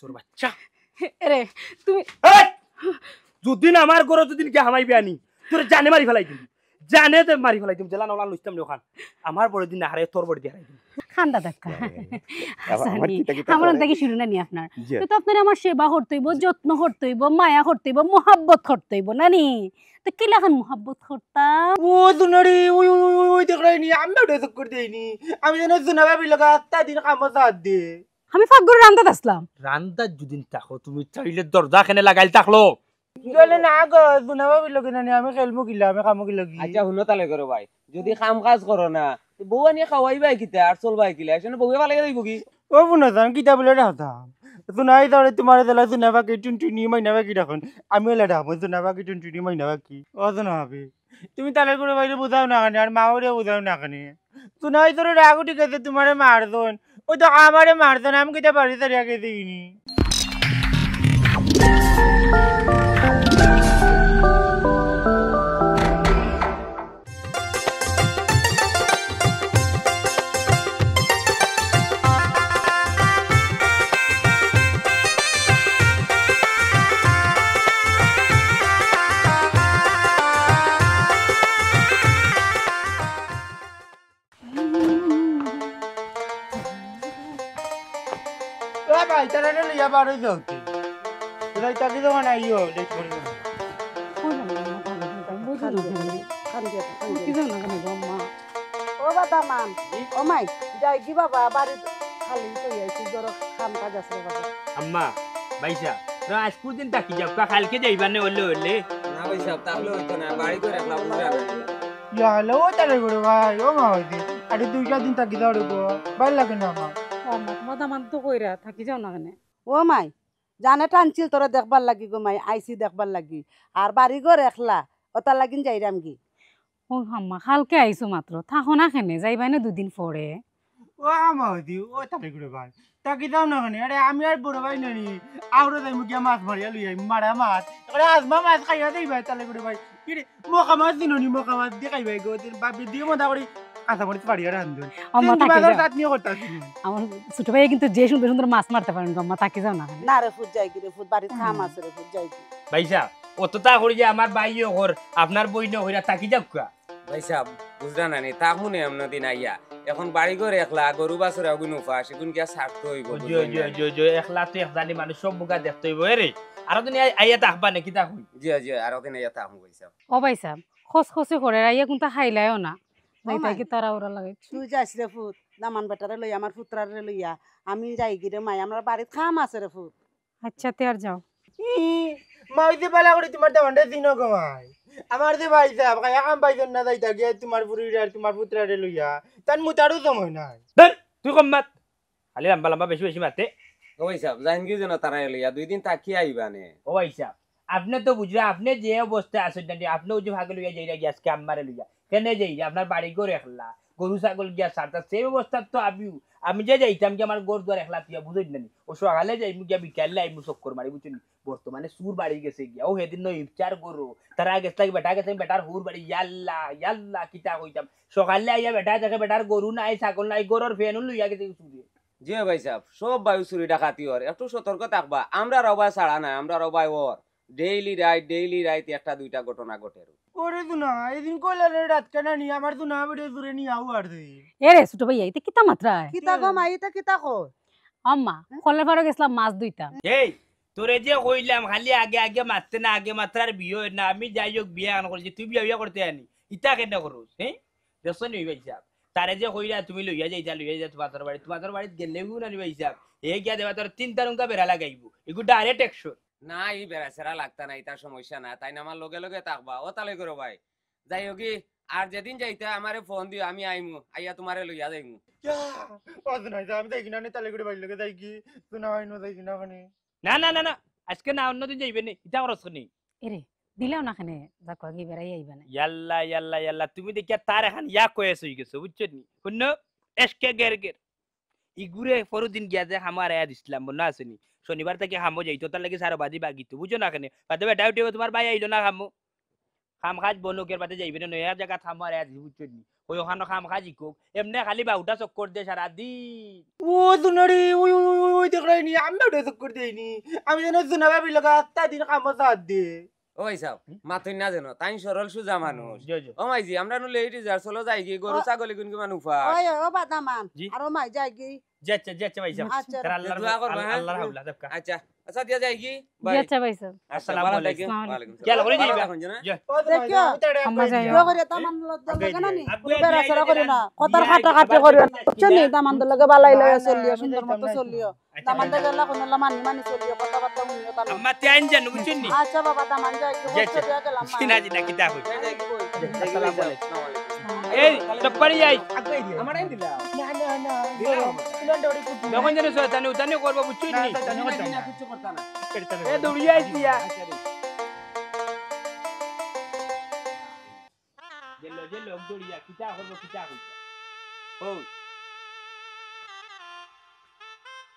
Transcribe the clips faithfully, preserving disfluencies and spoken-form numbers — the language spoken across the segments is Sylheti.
তোর বাচ্চা। এরে, তুমি এই! যুদিন আমার ঘরো যুদিন গিয়া হামাইবে আনি, তোর জানে মারি ফালাই দিমু। জানে তো মারি ফালাই দিমু। জেলা নলা লইতাম নি ওখান। আমার বড় দিন না হারাই তোর বড় দিয়ে হারাই দিমু। খান্দা দেখা। আবার, আবার জানি। কিতা কিতা আমার করে? অন্তকে শুরু না নি আপনার। জি। তো, তো আপনার আমার সেবা করতে হইব, যত্ন করতে হইব, মায়া করতে হইব, মোহাব্বত করতে হইব, না নি? তো কিলাখান মোহাব্বত করতাম? ও দুনারি, ওই, ওই, ওই, ওই, ওই, দেখরায়নি, আমি ওটা চক্কর দেইনি। আমি যেন জুনা ভাবির লগে আস্তা দিন কামো সাথ দে। আমি ফাঁক করে রান্দাত আসলাম। রান্দাত যুদিন থাকো, তুমি চাইলে দরজা কেনে লাগাইল থাকলো? গেলে না গো, জুনা ভাবির লগে না নি, আমি খেলমু কিলা, আমি কামো কিলা কি? আচ্ছা, হুনো তালে করো ভাই, যদি কাম কাজ করো না, তো বউ আনিয়া খাওয়াইবায় কিতা, আর চলবায় কিলা? এখানে বউয়ে ভালাই যাইব কি? ও বুনো জান, কিতা বলে ডাকতাম? জুনাই ধরে তোমার দিলা জুনা পাখি, টুনটুনি, মাইনা পাখি ডাকন। আমি এলা ডাকবো, জুনা পাখি, টুনটুনি, মাইনা পাখি। ও জুনা ভাবি, তুমি তালে করে বাইরে বুঝাও না কেনে, আর মাওরে বুঝাও না কেনে? জুনাই ধরে রাগ উঠি গেছে, তোমারে মারছন। ওই তো আমারে মারছন, আমি কিতা বাড়ি ছাড়িয়া গেছি ইনি। এ ভাই, তারা না লইয়া বার হয়ে যাও তুই। তোরা ইতা কি দোকান আইও, লেট করি না। কই যাবো না, খালি যাবো, বুঝো না কেন? খালি যাবো, খালি যাবো। কি যাবো না কেন গো, আম্মা? ও বাবা মান, জি? ও মাই, যাই কি বাবা, বাড়ি খালি তো আইছি, ধরো কাম কাজ আছে বাবা। আম্মা, ভাইসা, তোরা আজকুর দিন থাকি যাও, কা কালকে যাইবা নে হলে হলে। না ভাইসা, তাহলে হইতো না, বাড়ি করে রাখলাম, বুঝা না। ইয়া হলো, ও তাহলে করে ভাই, ও মা হইতে। আরে দুইটা দিন থাকি যাও রে গো, ভালো লাগে না আমার। ও আম্মা, তোমার দামান তো কইরা, থাকি যাও না কেন? ও মাই, জানে টানছিল তোরে দেখবার লাগি গো মাই, আইছি দেখবার লাগি। আর বাড়ি ঘর একলা, ওটার লাগিন যাইরাম গি। ও আম্মা, কালকে আইছো মাত্র, থাকো না কেনে, যাইবায় না দুদিন পরে। ও আমা হইদি, ও তালে করে ভাই, তা কি যাও না কেনে? আরে আমি আর বড় ভাই নানি, আউরে যাইমু গিয়া মাছ মারিয়া লই আইমু, মারা মাছ। আরে আজমা মাছ খাইয়া দেই ভাই, তালে করে ভাই। কি রে, মকা মাছ দিন নি, মকা মাছ দিয়ে খাই ভাই গো, দিন বাপে দিয়ে মজা করি কাঁচা মরিচ পাড়িয়া রান্ধুন। আম্মা, থাকি বাজার যাও। চাটনিও করতাছি। আমার ছোট ভাই কিন্তু যে সুন্দর সুন্দর মাছ মারতে পারেন গো, আম্মা, থাকি যাও না কেনে? না রে ফুত, যাই কি রে ফুত, বাড়িত কাম আছে রে ফুত, যাই কি। ভাইসা, অততা করি যে আমার ভাইও কর, আপনার বইনও কইরা থাকি যাউক্কা। ভাইসাব, বুঝরা না নি, থাকমু নে অন্যদিন আইয়া। এখন বাড়ি ঘর একলা, গরু বাছুর আগুন উপাস, এগুন গিয়া ছাড়তে হইব, জি, বুঝলেন জি, না? জি, জি, একলা তো এক জানি মানুষ সব মুখা দেখতে হইব। এ রে, আরো দিন আই-, আইয়া থাকবা নে, কিতা কই? জি, জি, আরো দিন আইয়া থাকমু ভাইসাব। ও ভাইসাব, খসখসি করে আইয়া কুনতা খাইলায়ও না। ও যাইতাই মাই, কি তারা ওরা লাগাইছে? তুই যাইস রে ফুত, দামান বেটারে লইয়া, আমার ফুতরারে লইয়া। আমি যাই গি রে মাই, আমরার বাড়িত কাম আছে রে ফুত। আচ্ছা, তে আর যাও। ই, মাই যে বালা করি তোমার দামানরে চিনো গো মাই। আমার যে ভাইসাব, কায়া কাম পাইছইন না যাইতা গিয়া তোমার ফুরির আর তোমার ফুতরারে লইয়া। তান মুতারও সময় নাই। ধুর, তুই কম মাত। খালি লম্বা লম্বা বেশি বেশি মাতে। ও ভাইসাব, যাইন গি যেন তারারে লইয়া, দুই দিন থাকি আইবা নে। ও ভাইসাব, আপনে তো বুঝরা, আপনে যে অবস্থায় আছইন না, আপনে ওই যে ভাগে লইয়া যাইরা গিয়া আজকে আম্মারে লইয়া। কেনে যাইরা? আপনার বাড়ি ঘর একলা, গরু ছাগল গিয়া ছাড়তা, সেই অবস্থাত তো আমিও, আমি যে যাইতাম গিয়া আমার ঘর দুয়ার একলা থইয়া, বুঝইন না নি? ও সকালে যাইমু গিয়া বিকালে আইমু চক্কর মারি, বুঝছইন নি? বর্তমানে চুর বাড়ি গেছে গিয়া, ও হেদিন নয় ইফতার করো, তারা গেছে লাগি বেটা গেছে, বেটার হুর বাড়ি, ইয়াল্লা, ইয়াল্লা, কিতা কইতাম। সকালে আইয়া বেটা দেখে বেটার গরু নাই, ছাগল নাই, ঘরর ফ্যানও লইয়া গেছে চুরে। জি ভাইসাব, সব বায়ু চুরি ডাকাতি অর, একটু সতর্ক থাকবা। আমরার অবায় ছাড়া নাই, আমরার অবায় অর। ডেইলি রাইত, ডেইলি রাইত একটা দুইটা ঘটনা ঘটের। ওরে দুনা, এদিন কইলা রে রাত কানা নি, আমার দুনা বেড়ে দূরে নি আউ আর দে। এ রে ছোট ভাইয়া, ইতা কিতা মাতরায়? কিতা গো মাই, ইতা কিতা কয়? আম্মা, হ্যাঁ? কলের পাড়ো গেছলাম মাছ ধইতাম। এই, তোরে যে কইলাম খালি আগে আগে মাততে না, আগে মাতরার বিয়া অয় না, আমি যাই হোক বিয়া আন করছি, তুই বিয়া বিয়া করতে আনি, ইতা কেনে করস, হ্যাঁ? দেখছো নি ভাইসাব? তারে যে কইরা তুমি লইয়া যাইতা, লইয়া যাইতা তোমার বাড়ি, তোমার বাড়িত গেলেও না নি ভাইসাব, হে গিয়া দেবা তোর তিন তারুঙ্গা বেড়া লাগাইবো, এগু direct action। না, ই বেড়া ছেড়া লাগতা না, ইতা সমস্যা না, তাইন আমার লগে লগে থাকবা, ও তালে করো ভাই। যাই হোক কি, আর যেদিন যাইতা আমারে ফোন দিও, আমি আইমু, আইয়া তোমারে লইয়া যাইমু। ইয়া, ও দুনা, আমি যাই কিনা নে তালে করে বাড়ির লগে যাই কি? দুনা ভাই, নো যাই কিনা ওখানে? না, না, না, না, আজকে না, অন্যদিন যাইবে নি, ইতা করস নি। এরে, দিলাও না কেনে, যাউক্কা গি বেড়াই আইবা না। ইয়াল্লা, ইয়াল্লা, ইয়াল্লা, তুমি দেখিয়া তার এখন ইয়া কয়েস হই গেছো, বুঝছো নি? হুনো, এসকে গের গের। ইগুরে পরদিন গিয়া যে হামো আরাইয়া দিছিলাম, মনো আছে নি? শনিবার থাকি হামো যাইতো, তার লাগি সারো বাজি বাগিতো, বুঝছো না কেনে? বাদে বেটা উঠিব, তোমার ভাই আইলো না হামো। কাম কাজ বনকের বাদে যাইবে না, নয়া জাগাত হামো আরাইয়া দিছি, বুঝছো নি? ওই ওখানো কাম কাজ ইকুক, এমনে খালি বাউটা চক্কর দে সারাদিন। ও দুনারি, ওই, ওই, ওই, ওই, ওই, দেখরায়নি, আমি বাউটা চক্কর দেইনি। আমি যেন জুনা ভাবির লগে আস্তা দিন কামো সাথ দে। ও ভাই সাহেব, হুম? মাতইন না যেন, তাইন সরল সুজা মানুষ। জি, জি। ও মাইজি, আমরা নু লেট হই যার, চলো যাইগি, গরু ও, ছাগল ইগুন কিমান উপাস। ওই, ও বাদামান, জি। আর ও মাই যাইগি। জি আচ্ছা, জি আচ্ছা ভাই সাহেব। আচ্ছা। তারা আল্লাহর, দোয়া করবা, আল-, হ্যাঁ? আল্লাহর হাওলা, যাবকা। আচ্ছা, আচ্ছা, দিয়া যাইগি, জি ভাই। আচ্ছা ভাই সাহেব। আচ্ছা, আসসালামু ভালা আলাইকুম। থাকইন। ওয়ালাইকুম সালাম। খেয়াল করি ভালা যাইবা। থাকইন, জানা? জি। ও তো দেখিও। ভাই, উতারে আম্মা আগে যাই। দোয়া করি দামান লগে না নি। আব্বু, বেড়া আগে সেরা করি না। কথার কাটাকাটি করিও না। বুঝছো নি? দামান লগে বালাই লইয়া না, না, চলিও, আমি সুন্দর যাইতাম মতো না। চলিও। আচ্ছা, দামান্দে গেলা কোনো লা মানি মানি চলিও, কথাবার্তা হুনিও তার। আম্মা তে আইন জানো, বুঝছো নি? আচ্ছা বাবা, দামান যাই, জি, আচ্ছা। দিয়া গেলাম। জি না, জি না, কিতা কই? আসসালামু আলাইকুম। এই, সব বাড়ি যাই। আমার আইন দিলা? না, না, না। দিলাম। তখন যেন শয়তানি উতানি করবো, বুঝছো নি? না, শয়তানি করতাম না। এ, দৌড়িয়া আইছি ইয়া। আচ্ছা, রে। গেল, গেল, দৌড়িয়া, কিতা করবো, কিতা করবো? ও।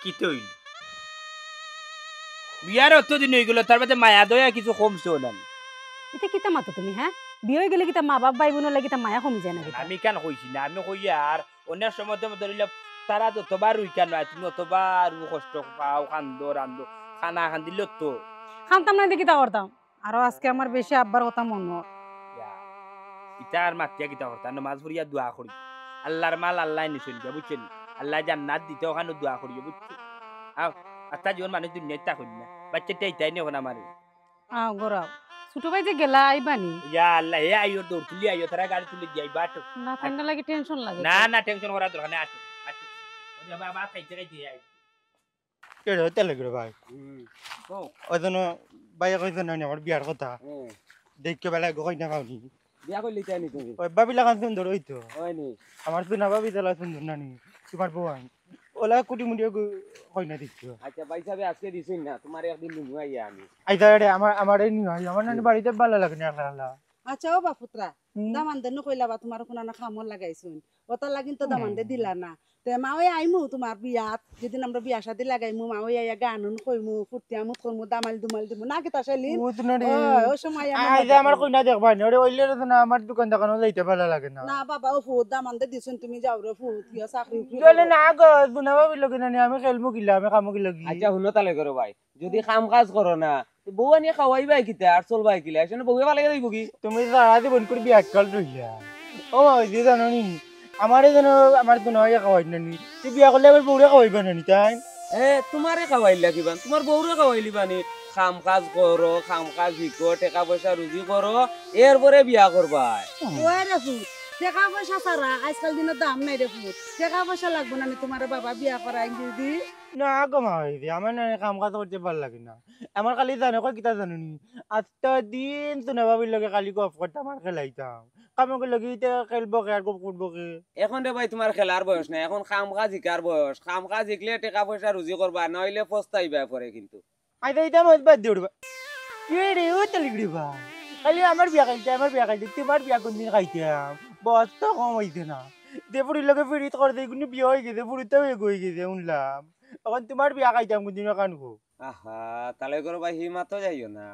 কিতা অইল? বিয়ার অতদিন অইগেল, তার বাদে মায়া দয়া কিছু কমছে না। ইতা কিতা মাতো তুমি, হ্যাঁ? বিয়া অইগেলে কিতা মা বাপ ভাই বোনর লাগি কিতা মায়া কমি যায় না কিতা? আমি কেন কইছি না, আমি কইয়ার অনেক সময় তো ধরিলে তারা যতবার রুইকা নয়, তুমি অতবার কষ্ট পাও, কান্দো, রান্দো, কানা কান্দিলে তো। কানতাম না, ইতা কিতা করতাম? আরো আজকে আমার বেশি আব্বার কথা মনো অর। ইয়া, ইতা আর মাতিয়া কিতা করতা? নমাজ পড়িয়া দোয়া করি। আল্লার মাল আল্লায় নিছইন গিয়া, বুঝছো নি? আল্লায় জান্নাত দিতা, অখানো দোয়া করিও, বুঝছো? আও, আস্তা জীবন মানুষ দুনিয়াত থাকইন না। বাইচ্চাটা ইতাই নি অখন আমারে। আও, ঘুরাও। ছোট ভাই যে গেলা, আইবা নি? ইয়া আল্লাহ, হে আইও, দৌড় তুলি আইও, তারা গাড়ি তুলি দিয়া আইবা, আটো। না, আটো। ঠান্ডা লাগে, টেনশন লাগে। না, না, টেনশন করার দরকার নাই, আটো, আটো। ওরে বাবা, ভাত খাইতে খাইতে আই। কে রে, তেলে কে রে ভাই? হুম। কও। ওই জন্য ভাইয়ে কইছে না নি আমার বিয়ার কথা। হুম। দেখকে বেলা গো কইনা পাওনি। বিয়া করলে চাইনি তুমি? ওই ভাবি লাগান সুন্দর অইতো। হয়নি? আমার তো না ভাবি তালা সুন্দর নানি। তোমার বউ আইন। ওলা কুটি মুটি গো কইনা দিচ্ছ। আচ্ছা, ভাই সাহেব, আজকে দিছইন না, তোমার একদিন নিমু আইয়া আমি। আইতা রে, আমার, আমার এই নিয়ে আই, আমার নানি হুম। বাড়িতে ভালো লাগে না, একলা একলা। আচ্ছা, ও বাপুতরা, হুম। দামান্দে নু কইলা বা তোমার কোনো না খামর লাগাইছইন। ওটা লাগিন তো দামান্দে হুম। দিলা না। তে মা ওই আইমু তোমার বিয়াত, যেদিন আমরা বিয়া শাদি লাগাইমু, মা ওই আইয়া গান উন কইমু, ফুর্তি আমুদ করমু, দামাল দুমাল দিমু, না কিতা শালিন? ও, তুই না রে। ও, ওই সময় আমরা আই যে মজা আমার করমু। কইনা দেখবা নি, ওরে ওইলে তো না, আমার দোকান দোকানও যাইতে ভালো লাগে না। না বাবা, ও ফুত দামান্দে দিছইন, তুমি যাও রে ফুত, ইয়া চাকরি উকরি চলে করো। না গো, দুনা ভাবির লগে না নি, আমি খেলমু কিলা, আমি খামু কিলা কি? আচ্ছা, হুনো তালে করো ভাই, যদি কাম কাজ করো না, তে বউ আনিয়া খাওয়াইবাই কিতা, আর চলবাই কিলা? এসে বউয়ে ফালাই যাইব কি? তুমি সারা জীবন করে বিয়া আটকাল রইলা। ও মা, ওই যে জানো নি, আমারে যেন আমার দুনো ভাইয়ে খাওয়াই না নি। তুই বিয়া করলে আবার বউরে খাওয়াইবা না নি, তাই? এ, তোমারে খাওয়াইলা কিবা? তোমার বউরে খাওয়াইলিবা নি? কাম কাজ করো, কাম কাজ শিখো, টেকা পয়সা রুজি করো, এরপরে বিয়া করবায়। ওই রে ফুত, টেকা পয়সা ছাড়া আজকাল দিনর দাম নাই রে ফুত। টেকা পয়সা লাগবো না নি তোমারে বাবা বিয়া করাই যদি? না গো মা, ওই যে আমার না কাম কাজ করতে ভালা লাগে না। আমার খালি জানো কয় কিতা জানো নি? আস্তা দিন তো না ভাবির লগে খালি গপ করতাম আর খেলাইতাম। কামো গেলে কি ইতা খেলবো কে আর গপ করবো কে? এখন রে ভাই তোমার খেলার বয়স না, এখন কাম কাজ শিকার বয়স। কাম কাজ শিখলে টেকা পয়সা রুজি করবা, না অইলে পস্তাইবা পরে কিন্তু। আইতা ইতা মত বাদ দে উঠবা। এ রে, ও তালি রে ভাই। খালি আমার বিয়া খাইতে, আমার বিয়া খাইতে, তোমার বিয়া কোনদিন খাইতাম? বয়স তো কম অইছে না। যে ফুড়ির লগে ফিরিত করতে, এগুনি বিয়া অই গেছে, ফুড়িতেও এগো অই গেছে, শুনলাম। এখন তোমার বিয়া খাইতাম কোনদিন, ওখান গো। আহা, তালে করো ভাই, হি মাতো যাইও না।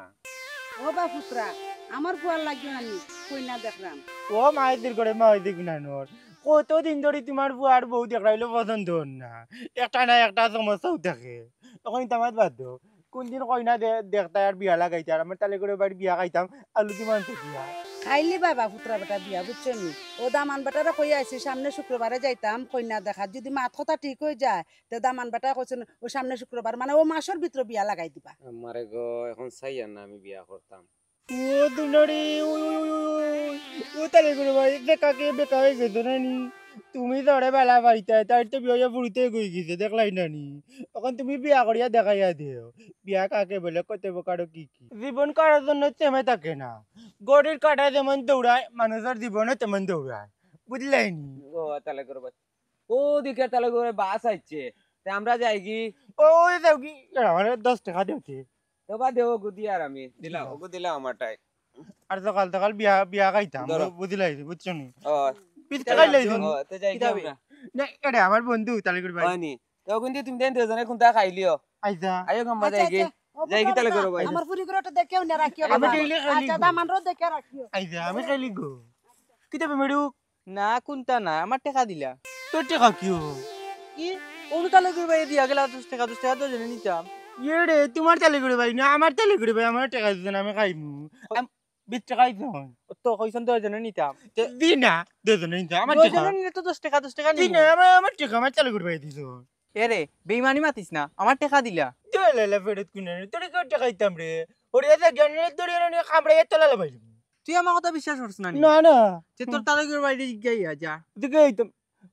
ও বাপুতরা, আমার ফুয়ার লাগিও আনি, কইনা দেখরাম। ও মায়ের দিল করে মা ওই দেখবি না নোর। কতদিন ধরে তোমার ফুয়ার বউ দেখরাইলো পছন্দ হন না। একটা না একটা সমস্যাও থাকে। এখন ইতা মাত বাদ দেও। কোনদিন কইনা দে-, দেখতায় আর বিয়া লাগাইতায় আর আমার তালে করে বাড়ি বিয়া খাইতাম, আলু দি মাংস দিয়া। খাইলি বাবা পুতরা বেটা বিয়া, বুঝছো নি? ও দামান বেটারে কই আইছি, সামনে শুক্রবারে যাইতাম কইনা দেখাত। যদি মাত কথা ঠিক অই যায়, তে দামান বেটায় কইছইন, ও সামনে শুক্রবার, মানে ও মাসর ভিতরে বিয়া লাগাই দিবা। আমারে গো, এখন চাইয়ার না আমি বিয়া করতাম। ও দুনারি, ওই, ওই, ওই, ওই, ওই, ও তালে করে ভাই, বেকাকে বেকা অই গেছো না নি? তুমি ধরে বেলা পাইতায়, তাইর তো বিয়া ফুড়িতে গই গেছে, দেখলাই না নি? এখন তুমি বিয়া করিয়া দেখাইয়া দেও, বিয়া কাকে বলে, কত প্রকার কি কি। জীবন কারোর জন্য থেমে থাকে না, ঘড়ির কাঁটা যেমন দৌড়ায়, মানুষের জীবনও তেমন দৌড়ায়, বুঝলাই নি? ও তালে করে ভাই, ও দিকে তালে করে বাস আইছে, তে আমরা যাইগি? ওই যাওগি, এরা মানে দশ টাকা দেওতে। তো বা দেও, ওগু দিয়ার আমি। দিলাও, ওগু দিলাও আমারটাই। আর সকাল সকাল বিয়া, বিয়া খাইতাম, ধরো। বু-, বুঝলাই, বুঝছো নি? ও। পিস তে খাইলাই যাও, দিন। ও, তে যাই কি কিতা হবে? আমরা? না, এটা আমার বন্ধু, তালে করে ভাই। হয়নি? তো কিন্তু তুমি দেন দুজনে কোনটা খাইলিও? আইজা। আইও গো, আমরা আচ্ছা, যাই কি? আচ্ছা। ও যাই কি তালে বাবা, করো ভাই? আমার ফুরি করে ওটা দেখেও না রাখিও আমি বাবা। ডেইলি খাইলি আচ্ছা, গো। দামানরও দেখে রাখিও। আইজা, আমি খাইলি গো। কিতা হবে, মেডু? না, কুনতা না, আমার টেকা দিলা। তোর টেকা কিও? কি? অনু তালুকদার ভাইয়ে দিয়া গেলা দশ টেকা, দশ টেকা দুইজনে নিতাম। ইয়ে রে, তুমার তালুকদার ভাই না, আমার তালুকদার ভাই, আমার টেকা দিছে না, আমি খাইমু। আম-, বিশ টেকা দিছে। তো কইছইন দুইজনে নিতাম। তে দি না, দুইজনে নিতাম, আমার টেকা। দুইজনে নিলে তো দশ টেকা, দশ টেকা দি নিমু। না, আমার, আমার টেকা, আমার তালুকদার ভাই দিছে। এরে, বেইমানি মাতিস না, আমার টেকা দিলা। দে লেলা ফেরত কুনানি, তোরে কিতা টেকা দিতাম রে? ওরে এসে জ্ঞান রে, তোরে এনে কামড়াইয়া তলা লাবাই দিমু। তুই আমার কথা বিশ্বাস করছ না নি? না, না। তে তোর তালুকদার ভাইরে জিগাইয়া যা। জিগাইতাম।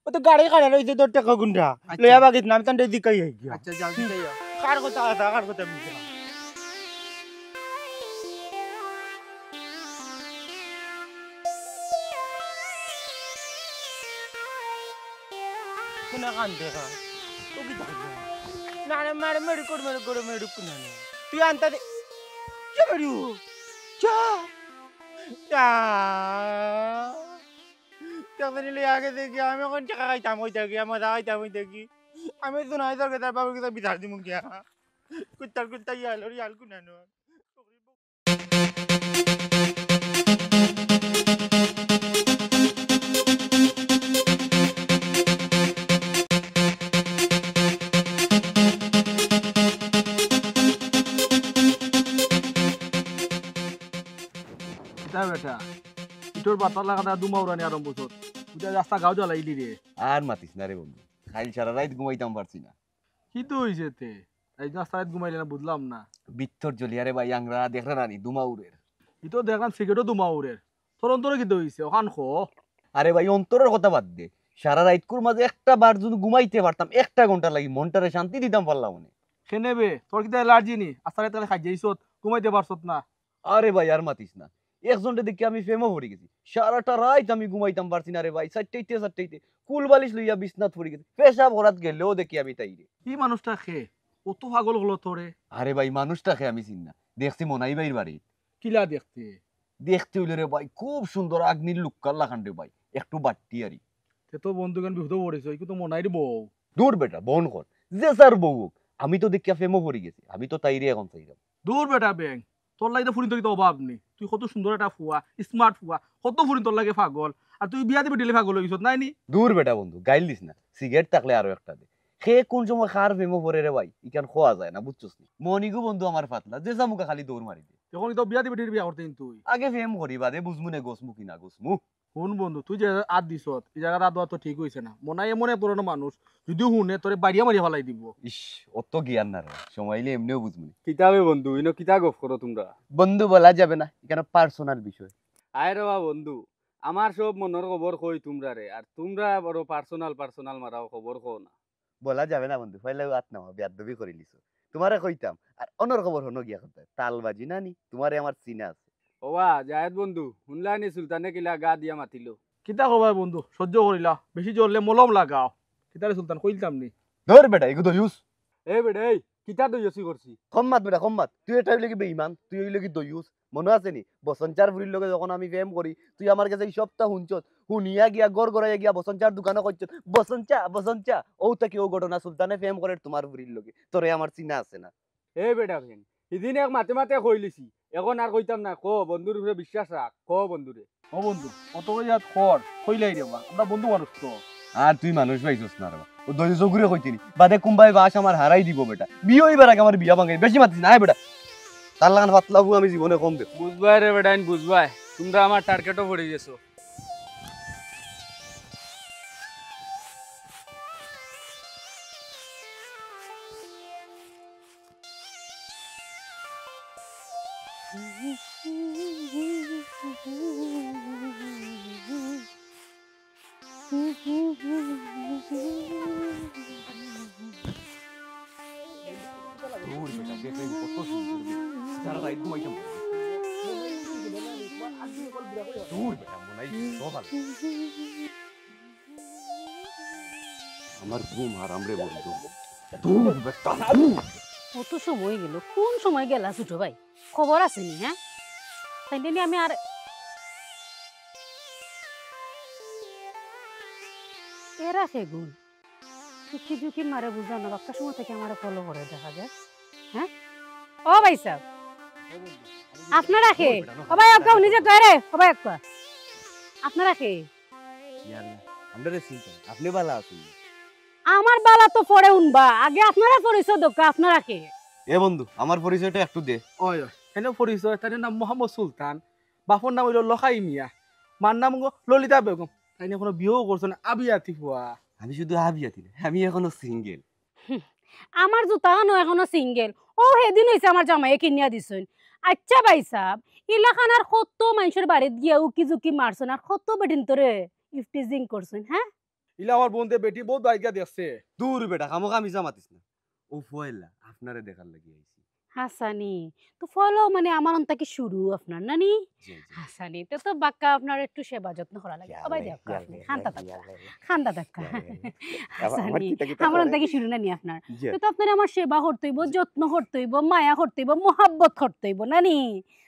ও তো গাড়ি খাড়া রইছে, তোর টেকা কুনটা? আচ্ছা। লইয়া বাগিস না, আমি তানরে জিগাইয়া গিয়া। আচ্ছা, যা, জিগাইয়া। কার কথা, কার কথা মিছা? কুনা কান দেখা? ও কিতা কইলো? না, না, মারে মেরু কর, মেরু কর, মেরু কুনানি। তুই আনতা দে। চা মেরু। চা। চা। টেকা নিলে আগে দেখি, আমি অখন টেকা খাইতাম, ওই দেখি, আমার খাইতাম, ওই দেখি। আমি তো নাই, তোর কথা, বাবার কথা বিচার দিমু গিয়া। কুত্তার কুত্তা ইয়াল, ওর ইয়াল কুনানো। কিতা বেটা, ইটর বাতা লাগাত দুমা উড়ানি আরম্ভ করছত। তুই রাস্তা গাঁও জ্বালাইলি রে। আর মাতিস না রে বন্ধু, কাইল সারা রাইত ঘুমাইতাম পারছি না। কিতা অইছে তে? এই রাস্তাত ঘুমাইলে না, বুঝলাম না। ভিতর জ্বলিয়া রে ভাই, আংরা দেখরা না নি, দুমা উড়ের। ই তো দেখলাম সিগারেটও দুমা উড়ের। তোর অন্তরে কিতা অইছে? অখান ক। আরে ভাই, অন্তরর কথা বাদ দে। সারা রাইতকুর মাঝে একটা বার যদি ঘুমাইতে পারতাম, একটা ঘন্টা লাগি মনটারে শান্তি দিতাম পারলাম অনে। কেনে বে? তোর কিতা অ্যালার্জি নি? আস্তা রাইত কালি খাইয়া আইছত, ঘুমাইতে পারছত না। আরে ভাই, আর মাতিস না। একজনরে দেখি আমি প্রেমো পড়ি গেছি। সারাটা রাইত আমি ঘুমাইতাম পারছি না রে ভাই। চাইরটাইতে, চাইরটাইতে কুল বালিশ লইয়া বিছনাত পড়ি গেছি। পেশাব করাত গেলেও দেখি আমি তাইরে। ই মানুষটা কে? অত পাগল অইলো তোরে? আরে ভাই, মানুষটা কে আমি চিনি না। দেখছি মনাই ভাইর বাড়িত। কিলা দেখতে? দেখতে অইলে রে ভাই, খুব সুন্দর আগ্নির লুক্কার লাখান রে ভাই। একটু বাট্টি আরি। তে তো বন্ধু কেন বিপদো পড়িস, ইগু তো মনাইর বউ। দূর বেটা, বন্ধ কর। যে যার বউ হোক, আমি তো দেখিয়া প্রেমো পড়ি গেছি। আমি তো তাইরে অখন চাইরাম। দূর বেটা বেং, তোর লাগি তো ফুরিন্তর কিতা অভাব নি। তুই কত সুন্দর একটা ফুয়া, smart ফুয়া, কত ফুরিন তোর লাগি পাগল। আর তুই বিয়া দিবি দিলে পাগল অইগেছত নায় নি? দূর বেটা বন্ধু, গাইল দিস না। সিগারেট থাকলে আরো একটা দে। কে কুন সময় কার প্রেমো পড়ে রে ভাই, ইখান কওয়া যায় না, বুঝছস নি? মনিগু বন্ধু আমার পাতলা, যে যার মুখা খালি দৌড় মারি দে। অখন তো বিয়া দিবি দিলে বিয়া করতে কিন্তু তুই। আগে প্রেম করি, বাদে বুঝমু নে গছমু কি না গছমু। হুন বন্ধু, তুই যে আত দিছত, ই জাগাত আত দেওয়া তো ঠিক অইছে না। মনাই এমন এক ধরনর মানুষ, যুদি হুনে, তোরে বাড়িয়া মারিয়া ফালাই দিবো। ইস, অত জ্ঞান না রে, সময় আইলে এমনেউ বুঝমু নে। কিতা বে বন্ধু, ইনো কিতা গফ করো তুমরা? বন্ধু, বলা যাবে না, ইখান personal বিষয়। আয় রে বা বন্ধু, আমার সব মনর খবর কই তুমরারে, আর তুমরা বড় personal personal মারাও, খবর কও না। বলা যাবে না বন্ধু, পয়লাউ আত নামাও, বেয়াদবি করিলিছো। তুমারে কইতাম, আর অনর খবর হনো গিয়া কথা, তালবাজি না নি, তুমারে আমার চিনা আছে। ওবা, জায়েদ বন্ধু, হুনলায় নি সুলতানে কিলা গা দিয়া মাতিলো? কিতা কবায় বন্ধু, সহ্য করিলা, বেশি জ্বললে মলম লাগাও। কিতা রে সুলতান, কইলতাম নি? ধর বেটা, ইগু দইউস। এ বেটা, এই, কিতা দইয়ুসি করছি? কম মাত বেটা, কম মাত। তুই এটা অইলে কি বেঈমান, তুই অইলে কি দইউস? মনো আছে নি? বসন চার ফুরির লগে যখন আমি প্রেম করি, তুই আমার গেছে ই সবটা হুনছস। হুনিয়া গিয়া, ঘর ঘরাইয়া গিয়া বসন চার দোকানো কইছস, "বসন চা, বসন চা।" অউ থাকি অউ ঘটনা, সুলতানে প্রেম করের তুমার ফুরির লগে। তোরে আমার চিনা আছে না। এ বেটা ভেন, হিদিন এক মাতে মাতে কইলিছি, অখন আর কইতাম না। ক, বন্ধুর উপরে বিশ্বাস রাখ, ক বন্ধুরে। ও বন্ধু, অত কইয়া কর, কইলাই রে বা, আমরা বন্ধু মানুষ তো। আর তুই মানুষ পাইছস না রে বা। অউ দইয়ুস অগুরে কইতে নি। বাদে কুনবায় বাশ আমার হারাই দিবো বেটা। বিয়া অইবার আগে আমার বিয়া ভাঙাই। বেশি মাতিস না, আয় বেটা। তার লাখান পাতলা বউ আমি জীবনে কম দেখছি। বুঝবায় রে বেটা, আমি বুঝবায়। তুমরা আমার target-ও পড়ি গেছো। দূর বেটা, দেখলে কত সুন্দর। সারা রাইত ঘুমাইতাম। দূর বেটা, মনাই, সব ভালা। আমার ঘুম হারাম রে বন্ধু। দূর বেটা, দূর। কত সময় গেল, কুন সময় গেলা ছোট ভাই? খবর আছে নি, হ্যাঁ? তাইলে নি আমি আর এরা সেগুন। সুখী দুঃখী মারে বুঝলাম না, বাক্কা সময় থাকি আমারে follow করে দেখা যায়। হ্যাঁ? ও ভাই সাহেব, আপনারা কে? ও ভাই, আক্কা, উনি যে কয় রে, ও ভাই, আক্কা। আপনারা কে? ইয়াল্লা, আপনারে চিনতাম, আপনে ভালা আছইন নি? আমার ভালা তো পরে হুনবা, আগে আপনারা পরিচয় দেউক্কা, আপনারা কে? এ বন্ধু, আমার পরিচয়টা একটু দে। ওই, ওই, হেন পরিচয়, তাইর নাম মোহাম্মদ সুলতান, বাপর নাম অইলো লখাই মিয়া, মার নাম অইলো ললিতা বেগম, তাইন এখনো বিয়াও করছইন না, আবিয়াতি ফুয়া। আমি শুধু আবিয়াতি না, আমি এখনো সিঙ্গেল। হুম, আমার জুতাখানও এখনো সিঙ্গেল। অউ হেদিন অইছে আমার জামাইয়ে কিনিয়া দিছইন। আইচ্ছা ভাইসাব, ইলাখান আর কত মানষর বাড়িত গিয়া উকি-ঝুকি মারছইন, আর কত বেটিন্তরে ইফটিজিং করছইন, হে? ইলা আমার বন্ধে বেটি বউত বাড়িত গিয়া দেখছে। দূর বেটা, খামোখা মিছা মাতিস না। অউ পয়লা আপনারে দেখার লাগি আইছি। হাছানি, তো পয়লাউ মানে আমার অন থাকি শুরু আপনার, না নি? জি, জি। হাছানি, তে তো বাক্কা আপনার একটু সেবা যত্ন করা লাগে। ও ভাই, দেউক্কা আপনে, খান্দা দেউক্কা, খান্দা দেউক্কা। হাছানি, আমার অন থাকি শুরু, না নি আপনার? জি। তে তো আপনারে আমার সেবা করতে অইবো, যত্ন করতে অইবো, মায়া করতে অইবো, মহব্বত করতে অইবো, না নি?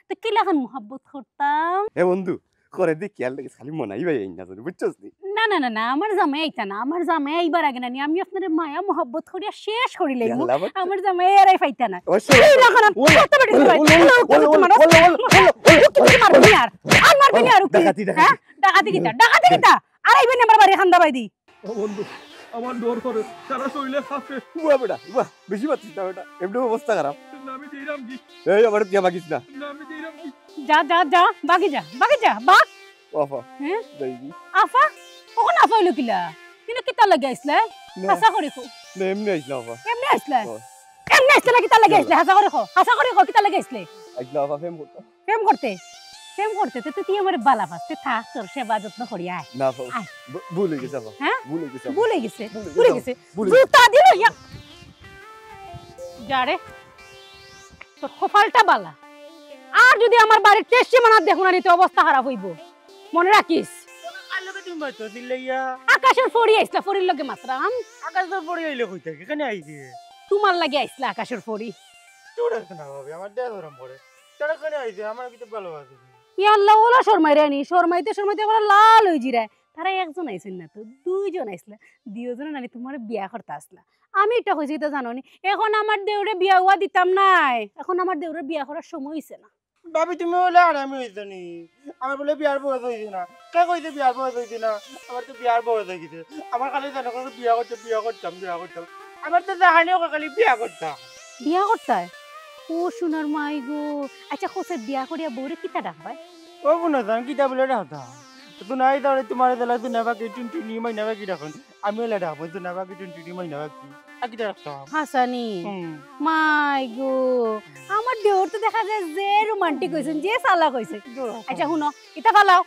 তে কিলাখান মহব্বত করতাম? এ বন্ধু, করে দি খেয়াল রাখিস, খালি মনাই ভাই এই না জানি, বুঝছস নি? না, না, না, না, আমার জামাই আইতা না, আমার জামাই আইবার আগে, না নি, আমি আপনারে মায়া মহব্বত করিয়া শেষ করি লাইমু। ইয়াল্লা, বাচ্চা। আমার জামাই এরাই পাইতা না। ওই, শোন, এই শোন। লাখান, ওই, কত বেটি ওই, তোমার, ওই, কত বেটি ওই, তোমার, ওই, ওই, ওই, ওই, ওই, ওই, ওই, মারবি নি আর, আর মারবি নি আর, ওকে? ডাকাতি, ডাকাতি। হ্যাঁ? ডাকাতি কিতা? ডাকাতি কিতা? আর আইবেন আমার বাড়ি খান্দা বাই দি। ও বন্ধু, আমার ডর করে, সারা শরীরে কাঁপে। উয়া বেটা, উয়া, বেশি মাতিস না বেটা, এমনি অবস্থা খারাপ। না, আমি যাইরাম কি? এই, আমার দিয়া মাগিস না। না, আমি যাইরাম কি? যা, যা, যা, বাগি যা, বাগি যা, বাগ। ও আফা, হ্যাঁ? যাই কি? আফা? অখন আফা অইলো কিলা? কিন্তু কিতার লাগি আইছলে? না। হাছা করি কও। না, এমনে আইছলাম আফা। এমনে আইছলে? ও। এমনে আইছলে না কিতার লাগি আইছলে? হাছা করি কও, হাছা করি কও, কিতার লাগি আইছলে? আইছলাম আফা, প্রেম করতাম। প্রেম করতে? প্রেম করতে? তে তুই আমারে বালা পাস, তে থাক, তোর সেবা যত্ন করি আয়। না আফা, আয়। ভু-, ভুল অই গেছে আফা। হ্যাঁ? ভুল অই গেছে আফা। ভুল অই গেছে? ভুল অই গেছে ভুল অই আফা। গেছে? ভুল অই গেছে। জুতা দিল ইয়া। যা রে। তোর কপালটা বালা। আর যুদি আমার বাড়ির তেইশ সীমানাত দেখো না নি, তে অবস্থা খারাপ অইবো। মনে রাখিস। কার লগে তুমি মাতছো, চিল্লাইয়া? আকাশর পরি আইছলা, পরির লগে মাতরাম। আকাশর পরি আইলে কই থাকি? কেনে আইছে? তুমার লাগি আইছলা আকাশর পরি। চুপ রাখো না ভাবি, আমার দেহ গরম করে। তারা কেনে আইছে? আমার কিতা ভালোবাসে? ইয়া আল্লাহ, ওলা শরমাইরায় নি, শরমাইতে শরমাইতে ওলা লাল অইজিরায়। তারা একজন আইছইন না তো, দুইজন আইছলা। দুইজনে নানি তুমারে বিয়া করতা আছলা। আমি ইটা কইছি ইতা জানো নি? অখন আমার দেওরে বিয়া অওয়া দিতাম নায়। অখন আমার দেওরে বিয়া করার সময় অইছে না। ভাবি, তুমি অইলে আরামি অইছো নি? আমার বুলে বিয়ার বয়স অইছে না। কে কইছে বিয়ার বয়স অইছে না? আমার তো বিয়ার বয়স অই গেছে। আমার খালি জানো করে বিয়া করতে, বিয়া করতাম, বিয়া করতাম। আমার তো জাহানিও খালি বিয়া করতাম। বিয়া করতায়? ও সোনার মাই গো। আইচ্ছা, কইছে বিয়া করিয়া বউরে কিতা ডাকবায়? ও বোন, জান কিতা বুলে ডাকতাম? তো নাই তাহলে তুমারে দিলা তো না বাকি টুনটুনি মাই না বাকি ডাকন। আমি অইলে ডাকমু তো না বাকি টুনটুনি মাই না বাকি। আর কিতা রাখতাম? হাছানি। হুম। মাই গো, আমার দেওর তো দেখা যায় যে রোমান্টিক অইছইন, যে চালাক অইছইন। আইচ্ছা, হুনো, ইতা ফালাও।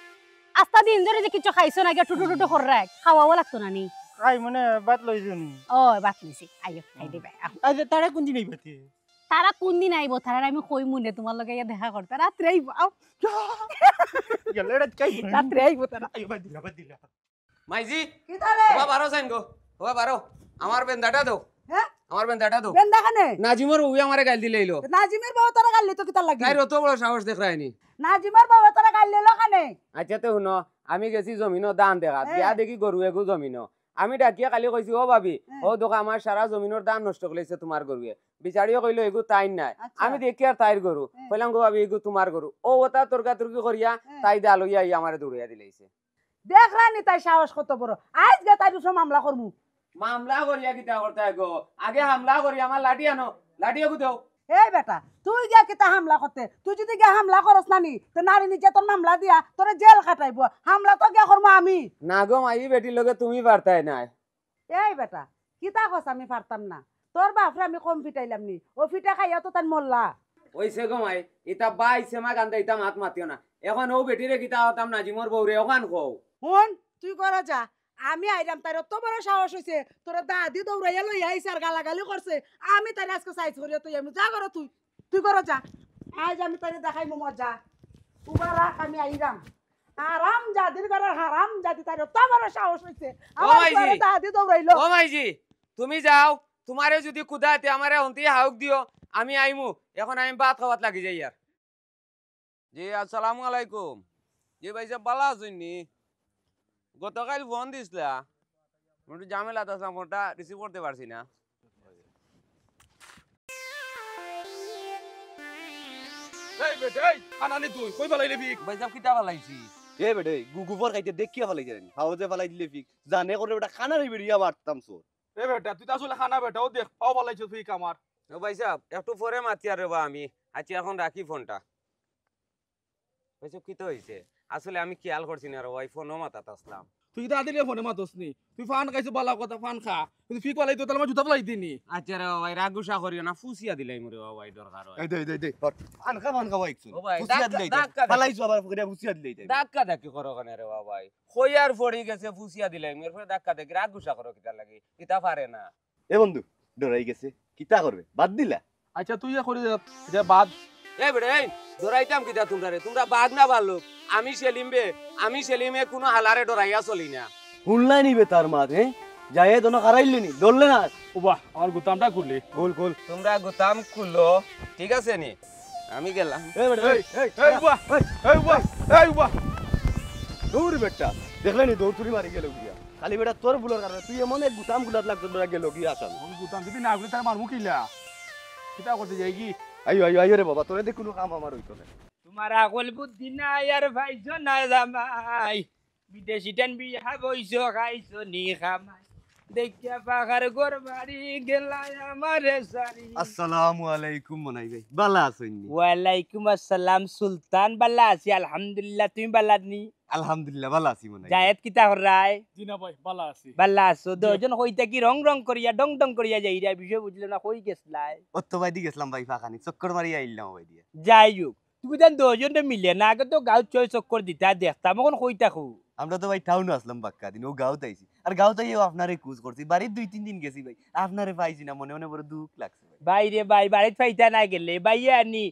আস্তা দিন ধরি যে কিচ্ছু খাইছো না, গিয়া টুটু টুটু কররায়, খাওয়াও লাগতো না নি? খাই মানে ভাত লইছো নি? ও, ভাত লইছি। আইও, খাই দিবায়, আও। আইচ্ছা, তারা কুনদিন আইবা তে? তারা কুনদিন আইবো? তারারে আমি কইমু নে, তুমার লগে আইয়া দেখা করতা। রাত্রে আইবো, আও। গেলে রাত খাই। রাত্রে আইবো তারা। আইও, বাদ দিলা, বাদ দিলা। মাইজি, কিতা রে? ওবা বারো চাইন গো, ওবা বারো। আমার বেন্দাটা দেও। হ্যাঁ? আমার বেন্দাটা দেও। বেন্দা কানে? নাজিমর বউয়ে আমারে গাইল দিলাইলো। নাজিমর বউয়ে তোরে গাইল দিতো কিতার লাগি? তাইর অত বড় সাহস দেখরায় নি। নাজিমর বউয়ে তোরে গাইল দিলো কানে? আইচ্ছা তে হুনো, আমি গেছি জমিনো ধান দেখাত, হ্যাঁ। গিয়া দেখি গরু এগু জমিনো। আমি ডাকিয়া খালি কইছি, "ও ভাবি, হ্যাঁ। ও দেখো আমার সারা জমিনর ধান নষ্ট করিলাইছে তুমার গরুয়ে।" বিচারিয়ে কইলো, "এগু তাইর নায়।" আইচ্ছা। আমি দেখিয়ার তাইর গরু। হ্যাঁ। কইলাম, "গো ভাবি, এগু তুমার গরু।" অউ অতা তর্কাতর্কি করিয়া হ্যাঁ। তাই দা লইয়া আইয়া আমারে দৌড়াইয়া দিলাইছে। দেখরায় নি তাইর সাহস কত বড়। আইজ গিয়া তাইর উপরে মামলা করমু। মামলা করিয়া কিতা করতায় গো? আগে হামলা করি, আমার লাঠি আনো, লাঠি এগু দেও। এই বেটা, তুই গিয়া কিতা হামলা করতে? তুই যুদি গিয়া হামলা করস না নি, তে নারী নির্যাতন মামলা দিয়া তোরে জেল খাটাইবো। হামলা তো গিয়া করমু আমি। না গো মাই, ই বেটির লগে তুমি পারতায় নায়। এই বেটা, কিতা কস আমি পারতাম না? তোর বাপরে আমি কম পিটাইলাম নি? অউ পিটা খাইয়া তো তাইন মরলা। অইছে গো মাই, ইতা বাইছে মা গান্দা, ইতা মাত মাতিও না। অখন অউ বেটিরে কিতা কইতাম নাজিমর বউরে, অখান কও। হুন, তুই ঘরো যা, আমি আইরাম, তাইর অত বড় সাহস অইছে, তোরে দাদি দৌড়াইয়া লইয়া আইছে আর গালাগালি করছে। আমি তাইরে আইজকে সাইজ করিয়া থইয়ামু, যা ঘরো তুই, তুই ঘরো যা। আইজ আমি তাইরে দেখাইমু মজা। উবা রাখ, আমি আইরাম। হারামজাদির ঘরর হারামজাদি, তাইর অত বড় সাহস অইছে। ও আমার মাইজি, ঘরো দাদি দৌড়াইলো। ও মাইজি, তুমি যাও, তুমারে যুদি কুদায় তে আমারে অন্তি হাউক দিও, আমি আইমু। অখন আমি ভাত খাওয়াত লাগি যাইয়ার। জি, আসসালামু আলাইকুম। জি ভাইসাব, ভালা আছইন নি? গতকাইল ফোন দিছলা, একটু ঝামেলাত আছলাম, ফোনটা রিসিভ করতে পারছি না। এই বেটা, এই, আনানি তুই, কই ফালাইলে বিক? ভাইসাব, কিতা ফালাইছি? এ বেটা, এই গুগু ফর খাইতে দেখিয়া ফালাই দিলে নি? ফাও যে ফালাই দিলে ফিক। জানে করে বেটা খানা রে বেরিয়া মারতাম চোর। এ বেটা, তুই তো আসলে খানা বেটা, ও দেখ, ফাও ফালাইছো ফিক আমার। ও ভাই সাহেব, একটু পরে মাতিয়ার রে বা আমি। আচ্ছা, এখন রাখি ফোনটা। ভাই সাহেব, কিতা অইছে? আসলে আমি খেয়াল করছি না রে ভাই, ফোনও মাতাত আসলাম। তুই কিতা আদিলে ফোনে মাতস নি? তুই ফান খাইছো বালা কথা, ফান খা। কিন্তু ফিক ফালাই তো তাহলে আমার জুতা ফালাই দিনি। আচ্ছা রে ভাই, রাগ গুসা করিও না, ফুসিয়া দিলাই মরে ভাই, দরকার হয়। এই দে, এই দে, এই দে, ধর। ফান খা, ফান খা ভাই, একটু। ও ভাই, ফুসিয়া ধাক্কা, দিলাই দে। ধাক্কা দে। ফালাইছো আবার ফকিরে ফুসিয়া দিলাই দে। ধাক্কা ধাক্কি করো কেনে রে ভাই? খইয়ার পড়ি গেছে, ফুসিয়া দিলাই, এর পরে ধাক্কা ধাক্কি, রাগ গুসা করো কিতা লাগি? কিতা পারে না। এ বন্ধু, ডরাই গেছে, কিতা করবে? বাদ দিলা? আচ্ছা, তুই ইয়া করে দে, এটা বাদ। এ বেটা, এই, ডরাইতাম কিতা তোমরা রে? তোমরা বাঘ না ভাল্লুক? আমি সেলিম বে, আমি সেলিমে কোনো হালারে ডরাইয়া চলি না। হুনলাই নিবে তার মাত, হ্যাঁ? যাই এ দোনো হারাইলে নি, ডরলে না? ও বাহ, আমার গুতামটা খুললি। খুল, খুল। তোমরা গুতাম খুলো, ঠিক আছে নি? আমি গেলাম। এ বেটা, এই, এই, এই, এই, বাহ, এই, এই, বাহ, এই, বাহ। দৌড় বেটা, দেখলে নি দৌড় তুলি মারি গেল গিয়া। খালি বেটা তোর ভুলর কারণে তুই এমন এক গুতাম গুলাত লাগতো বেটা গেল গিয়া আসামি। কোন গুতাম যদি না গুলি তার মারমু কিলা? কিতা করতে যাই কি? আইও, আইও, আইও রে বাবা, তোরে দে কোনো কাম আমার হইতো না। তোমার আকল বুদ্ধি নাই আর পাইছো না জামাই। বিদেশি টান বিয়া বইছো খাইছো নি কামাই। দেখিয়া পাখার ঘর বাড়ি গেলায় আমারে সারি। আসসালামু আলাইকুম মনাই ভাই, বালা আছইন নি? ওয়ালাইকুম আসসালাম সুলতান, বালা আছি আলহামদুলিল্লাহ, তুমি বালা নি? আলহামদুলিল্লাহ, বালা আছি মনাই ভাই। জায়েদ কিতা কররায়? জি না ভাই, বালা আছি। বালা আছো? জি। দুইজন কইতা কি রং রং করিয়া, ডং ডং করিয়া যাইরায়, বিষয় বুঝলে না, কই গেছলায়? অত বাইদি গেছলাম ভাই, ফাঁকানি চক্কর মারিয়া আইলাম ভাই দিয়া। যাই হোক, তুমি তান দুইজনরে মিলে না, আগে তো গাঁওত ছয় চক্কর দিতা দেখতাম, অখন কই থাকো? আমরা তো ভাই টাউনো আছলাম বাক্কা দিন, অউ গাঁওত আইছি। আর গাঁওত আইয়াও আপনারে খুঁজ করছি, বাড়িত দুই তিন দিন গেছি ভাই, আপনারে পাইছি না, মনে মনে বড় দুখ লাগছে ভাই। ভাই রে ভাই, বাড়িত পাইতা না গেলে, ভাইয়ে আনি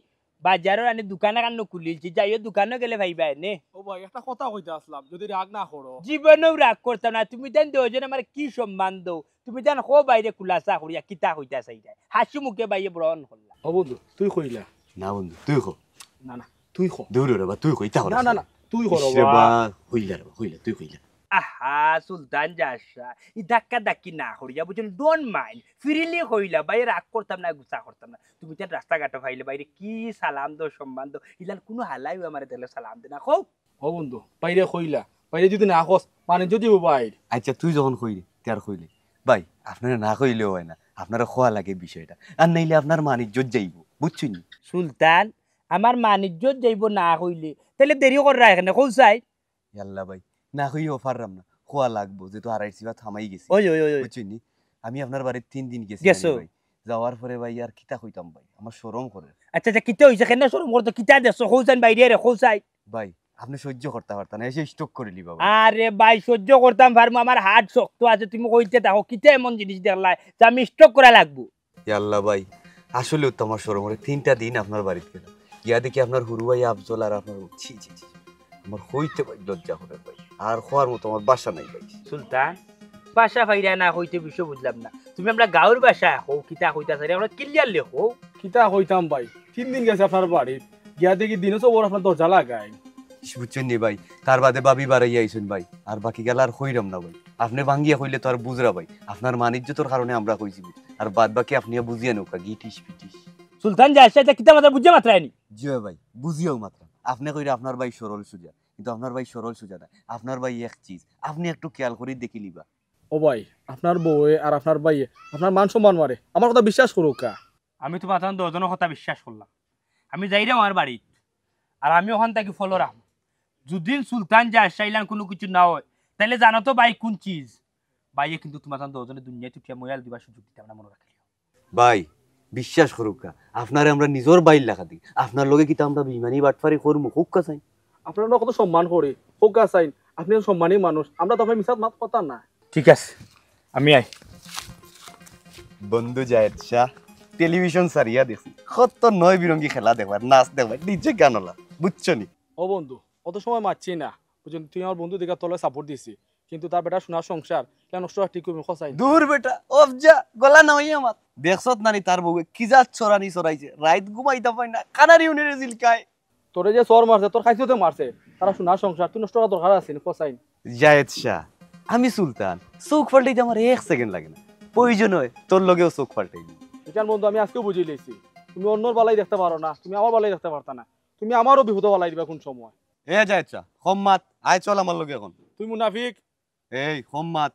বাজারর আনি দোকান এখান খুলিলছি, যাইও দোকানো গেলে পাইবায় নে। ও ভাই, একটা কথা কইতা আছলাম, যদি রাগ না করো। জীবনেও রাগ করতাম না, তুমি তান দুইজন আমারে কি সম্মান দেও, তুমি তান কও ভাইরে খুলাসা করিয়া কিতা কইতা চাইরায়। হাসি মুখে ভাইয়ে গ্রহণ করলাম। ও বন্ধু, তুই কইলা। না বন্ধু, তুই ক। না, না, তুই ক। দূর রে বা, তুই কইতা না, না, না, তুই ক রে বা। কইলা রে বা, কইলা, তুই কইলা। আহা, সুলতান জাসা, ই ধাক্কা ধাক্কি না করিয়া, বুঝছইন, don't mind, freely কইলা, ভাই, রাগ করতাম না, গুসা করতাম না। তুমি তান রাস্তাঘাটো পাইলে, ভাইরে কি সালাম দেও, সম্মান দেও, ইলান কুনু হালায়ও আমারে দেখলে সালাম দে না, কও। ও বন্ধু, ভাইরে কইলা, ভাইরে যদি না কস, মানিজ্জত যাইবো ভাইর। আচ্ছা, তুই যখন কইলি, তে আর কইলে। ভাই, আপনারে না কইলেও অয় না, আপনারে কওয়া লাগে বিষয়টা। আর নাইলে আপনার মানিজ্জত যাইবো, বুঝছইন নি? সুলতান, আমার মানিজ্জত যাইবো না কইলে, তাইলে দেরি কররায় কেনে, কও চাই? ইয়াল্লা ভাই, না কইয়াও পাররাম না, কওয়া লাগবো, যেহেতু আড়াইর সিফাত হামাই গেছি। ওই, ওই, ওই, ওই। বুঝছইন নি? আমি আপনার বাড়িত তিন দিন গেছি গেছো? আগে ভাই। যাওয়ার পরে ভাই আর কিতা কইতাম ভাই, আমার শরম করে। আচ্ছা, আচ্ছা, কিতা অইছে? কেনে শরম করতো? কিতা দেখছো? কও চাইন বাইরে রে, কও চাই। ভাই, আপনে সহ্য করতা পারতা না, এসে stroke করিলিবা ভাই। আরে ভাই, সহ্য করতাম পারমু, আমার heart শক্ত আছে, তুমি কইতে থাকো, কিতা এমন জিনিস দেখলায় যে আমি stroke করা লাগবো? ইয়াল্লা ভাই, আসলেও তো আমার শরম করে, তিনটা দিন আপনার বাড়িত গেলাম, গিয়া দেখি আপনার হুরু ভাই আফজল আর আপনার, ছি, ছি, ছি, আমার কইতে ভাই লজ্জা করে ভাই, আর কওয়ার মতো আমার ভাষা নাই ভাই। সুলতান, ভাষা পাইরায় না কইতে বিষয় বুঝলাম না, তুমি আমরার গাঁওর ভাষায় কও, কিতা কইতা চাইরায়, clearly কও। কিতা কইতাম ভাই, তিন দিন গেছি আপনার বাড়িত, গিয়া দেখি দিনো সবর আপনার দরজা লাগাইন। ইস, বুঝছইন নি ভাই, তার বাদে ভাবি বাড়াইয়া আইছইন ভাই, আর বাকি গালা আর কইরাম না ভাই। আপনে ভাঙ্গিয়া কইলে তো আর বুঝরা ভাই, আপনার মানিজ্জতর কারণে আমরা কইছি বুঝ, আর বাদ বাকি আপনে বুঝিয়া নেউক্কা, গিটিস পিটিস। সুলতান জাসা, ইতা কিতা মাতরা, বুঝিয়া মাতরায় নি? জি অয় ভাই, বুঝিয়াউ মাতরাম। আপনে কইরা আপনার ভাই সরল সুজা, কিন্তু আপনার ভাই সরল সুজা না, আপনার ভাই এক চিজ, আপনে একটু খেয়াল করি দেখিলিবা। ও ভাই, আপনার বউয়ে আর আপনার ভাইয়ে আপনার মান সম্মান মারে, আমার কথা বিশ্বাস করউক্কা। আমি তুমার তান দুইজনর কথা বিশ্বাস করলাম। আমি যাইরাম আমার বাড়িত, আর আমি অখান থাকি follow রাখমু। যুদি সুলতান জাসা ইলান কুনু কিছু না অয়, তাইলে জানো তো ভাই কুন চিজ? ভাইয়ে কিন্তু তুমার তান দুইজনরে দুনিয়াত উঠিয়া ময়াল দিবার সুযোগ দিতাম না, মনো রাখিও। ভাই, বিশ্বাস করউক্কা, আপনারে আমরা নিজর ভাইর লাখান দেখি। আপনার লগে কিতা আমরা বেইমানি বাটপারি করমু? কউক্কা চাইন। আপনারে আমরা কত সম্মান করি, কউক্কা চাইন। আপনে সম্মানী মানুষ, আমরা তো আপনার মিছাত মাত কথা না। ঠিক আছে, আমি আই। বন্ধু জায়েদ শাহ, টেলিভিশন ছাড়িয়া দেখছি, কত নয় বিরঙ্গি খেলা দেখবার, নাচ দেখবার, DJ গানওয়ালা, বুঝছো নি? ও বন্ধু, অত সময় মাতছি না, বুঝছইন নি? তুই আমার বন্ধু দেখিয়া তোরে support দিছি, কিন্তু তার বেটার সোনার সংসার, ইলা নষ্ট অওয়া ঠিক অইবো নি, ক চাইন? দূর বেটা, অফ যা, গলা নামাইয়া মাত। দেখছত না নি তার বউয়ে কি জাত চড়ানি চড়াইছে, রাইত ঘুমাইতা পায় না, কানারি উনিরে জিলকায়। তোরে যে চড় মারছে, তোর খাইছতে মারছে, তার সোনার সংসার, তুই নষ্ট করার দরকার আছে নি, ক চাইন? জায়েদ শাহ, আমি সুলতান, চউখ পাল্টাইতে আমার এক second লাগে না, প্রয়োজন অয় তোর লগেও চউখ পাল্টাই দিমু। ইখান বন্ধু, আমি আইজকেউ বুঝিলাইছি, তুমি অন্যর ভালাই দেখতা পারো না, তুমি আমার ভালাই দেখতা পারতা না, তুমি আমারও বিপদো ফালাই দিবা কুন সময়। এ জায়েদ শাহ, কম মাত, আয় চল আমার লগে এখন। তুই মুনাফিক। এই কম মাত,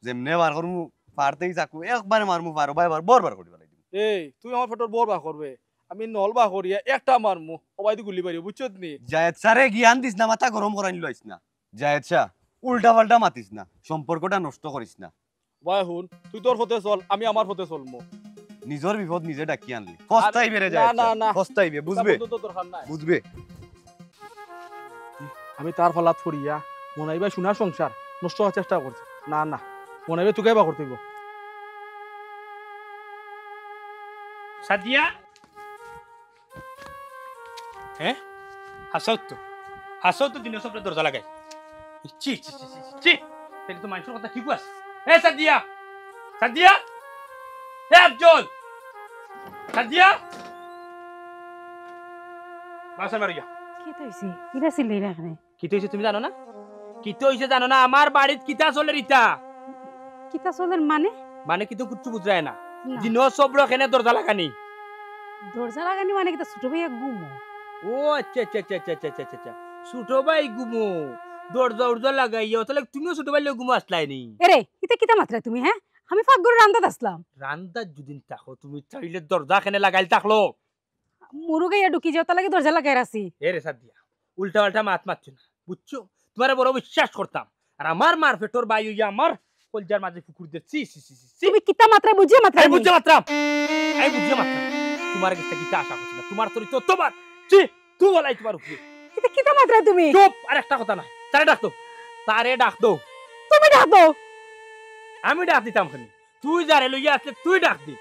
যেমনে বার করমু, ফাড়তেই চাকু, একবারে মারমু, ফাড়ো, বার বার, বরবার করি ফালাই দিমু। এই, তুই আমার পেটর বর বার করবে, আমি নল বার করিয়া একটা মারমু, অবায়দি গুলি বাড়িব, বুঝছত নি? জায়েদ শাহরে জ্ঞান দিস না, মাথা গরম করানি লইস না। জায়েদ শাহ, উল্টা পাল্টা মাতিস না, সম্পর্কটা নষ্ট করিস না। ভাই হুন, তুই তোর পথে চল, আমি আমার পথে চলমু। নিজর বিপদ নিজে ডাকি আনলি। পস্তাইবে রে না, জায়েদ না, শাহ, না। পস্তাইবে, বুঝবে? বন্ধুত্ব দরকার নাই। বুঝবে। আমি তার ফালাত পড়িয়া মনাইবায় সোনার সংসার নষ্ট করার চেষ্টা করছি। না, না, মনাইবায় তোকে বা করতে হইব। সাদিয়া? হ্যাঁ? হাসাও তো। হাসাও তো দিন সব দরজা লাগাই। ছি, ছি, ছি, ছি, ছি। তাইলে তো মানুষর কথা ঠিক আছে। এ সাদিয়া! সাদিয়া! এ আফজল! সাদিয়া! বাসা মারিয়া। কিতা অইছে? ইরা চিল্লাইরা কেনে? কিতা অইছে তুমি জানো না? কিতা অইছে জানো না? আমার বাড়িত কিতা চলের ইতা? কিতা চলের মানে? মানে কিতা কিচ্ছু বুঝরায় না। না। দিনো সবর কেনে দরজা লাগানি? দরজা লাগানি মানে কিতা ছোট ভাইয়ে ঘুমো? ও আচ্ছা, আচ্ছা, আচ্ছা। ছোট ভাই ঘুমো। দরজা উরজা লাগাইয়া, তাইলে তুমিও ছোট ভাইর লগে ঘুমো আছলায় নি? এরে, ইতা কিতা মাতরায় তুমি, হ্যাঁ? আমি পাকঘরো রান্দাত আছলাম। রান্দাত যুদি থাকো তুমি, তাইলে দরজা কেনে লাগাইল থাকলো? মুরগ আইয়া ঢুকি যাও, তার লাগি দরজা লাগাই রাখছি। এ রে সাদিয়া, উল্টা পাল্টা মাত মাতিও না, বুঝছো? তুমারে বড় বিশ্বাস করতাম, আর আমার মার পেটর ভাই অইয়া আমার কলজার মাঝে ফুকুর দে। ছি, ছি, ছি, ছি, ছি। তুমি কিতা মাতরায় বুঝিয়া মাতরায় আমি নি? বুঝিয়া মাতরাম, আমি বুঝিয়া মাতরাম। তুমার গেছে কিতা আশা করছি না, তুমার চরিত্র তুমার, ছি, তুই বলাই তুমার উপরে। কিতা, কিতা মাতরায় তুমি? চুপ, আর একটা কথা না, তারে ডাক দেও, তারে ডাক দেও। তুমি ডাক দেও। আমি ডাক দিতাম কেনে? তুই যারে লইয়া আছলে তুই ডাক দে।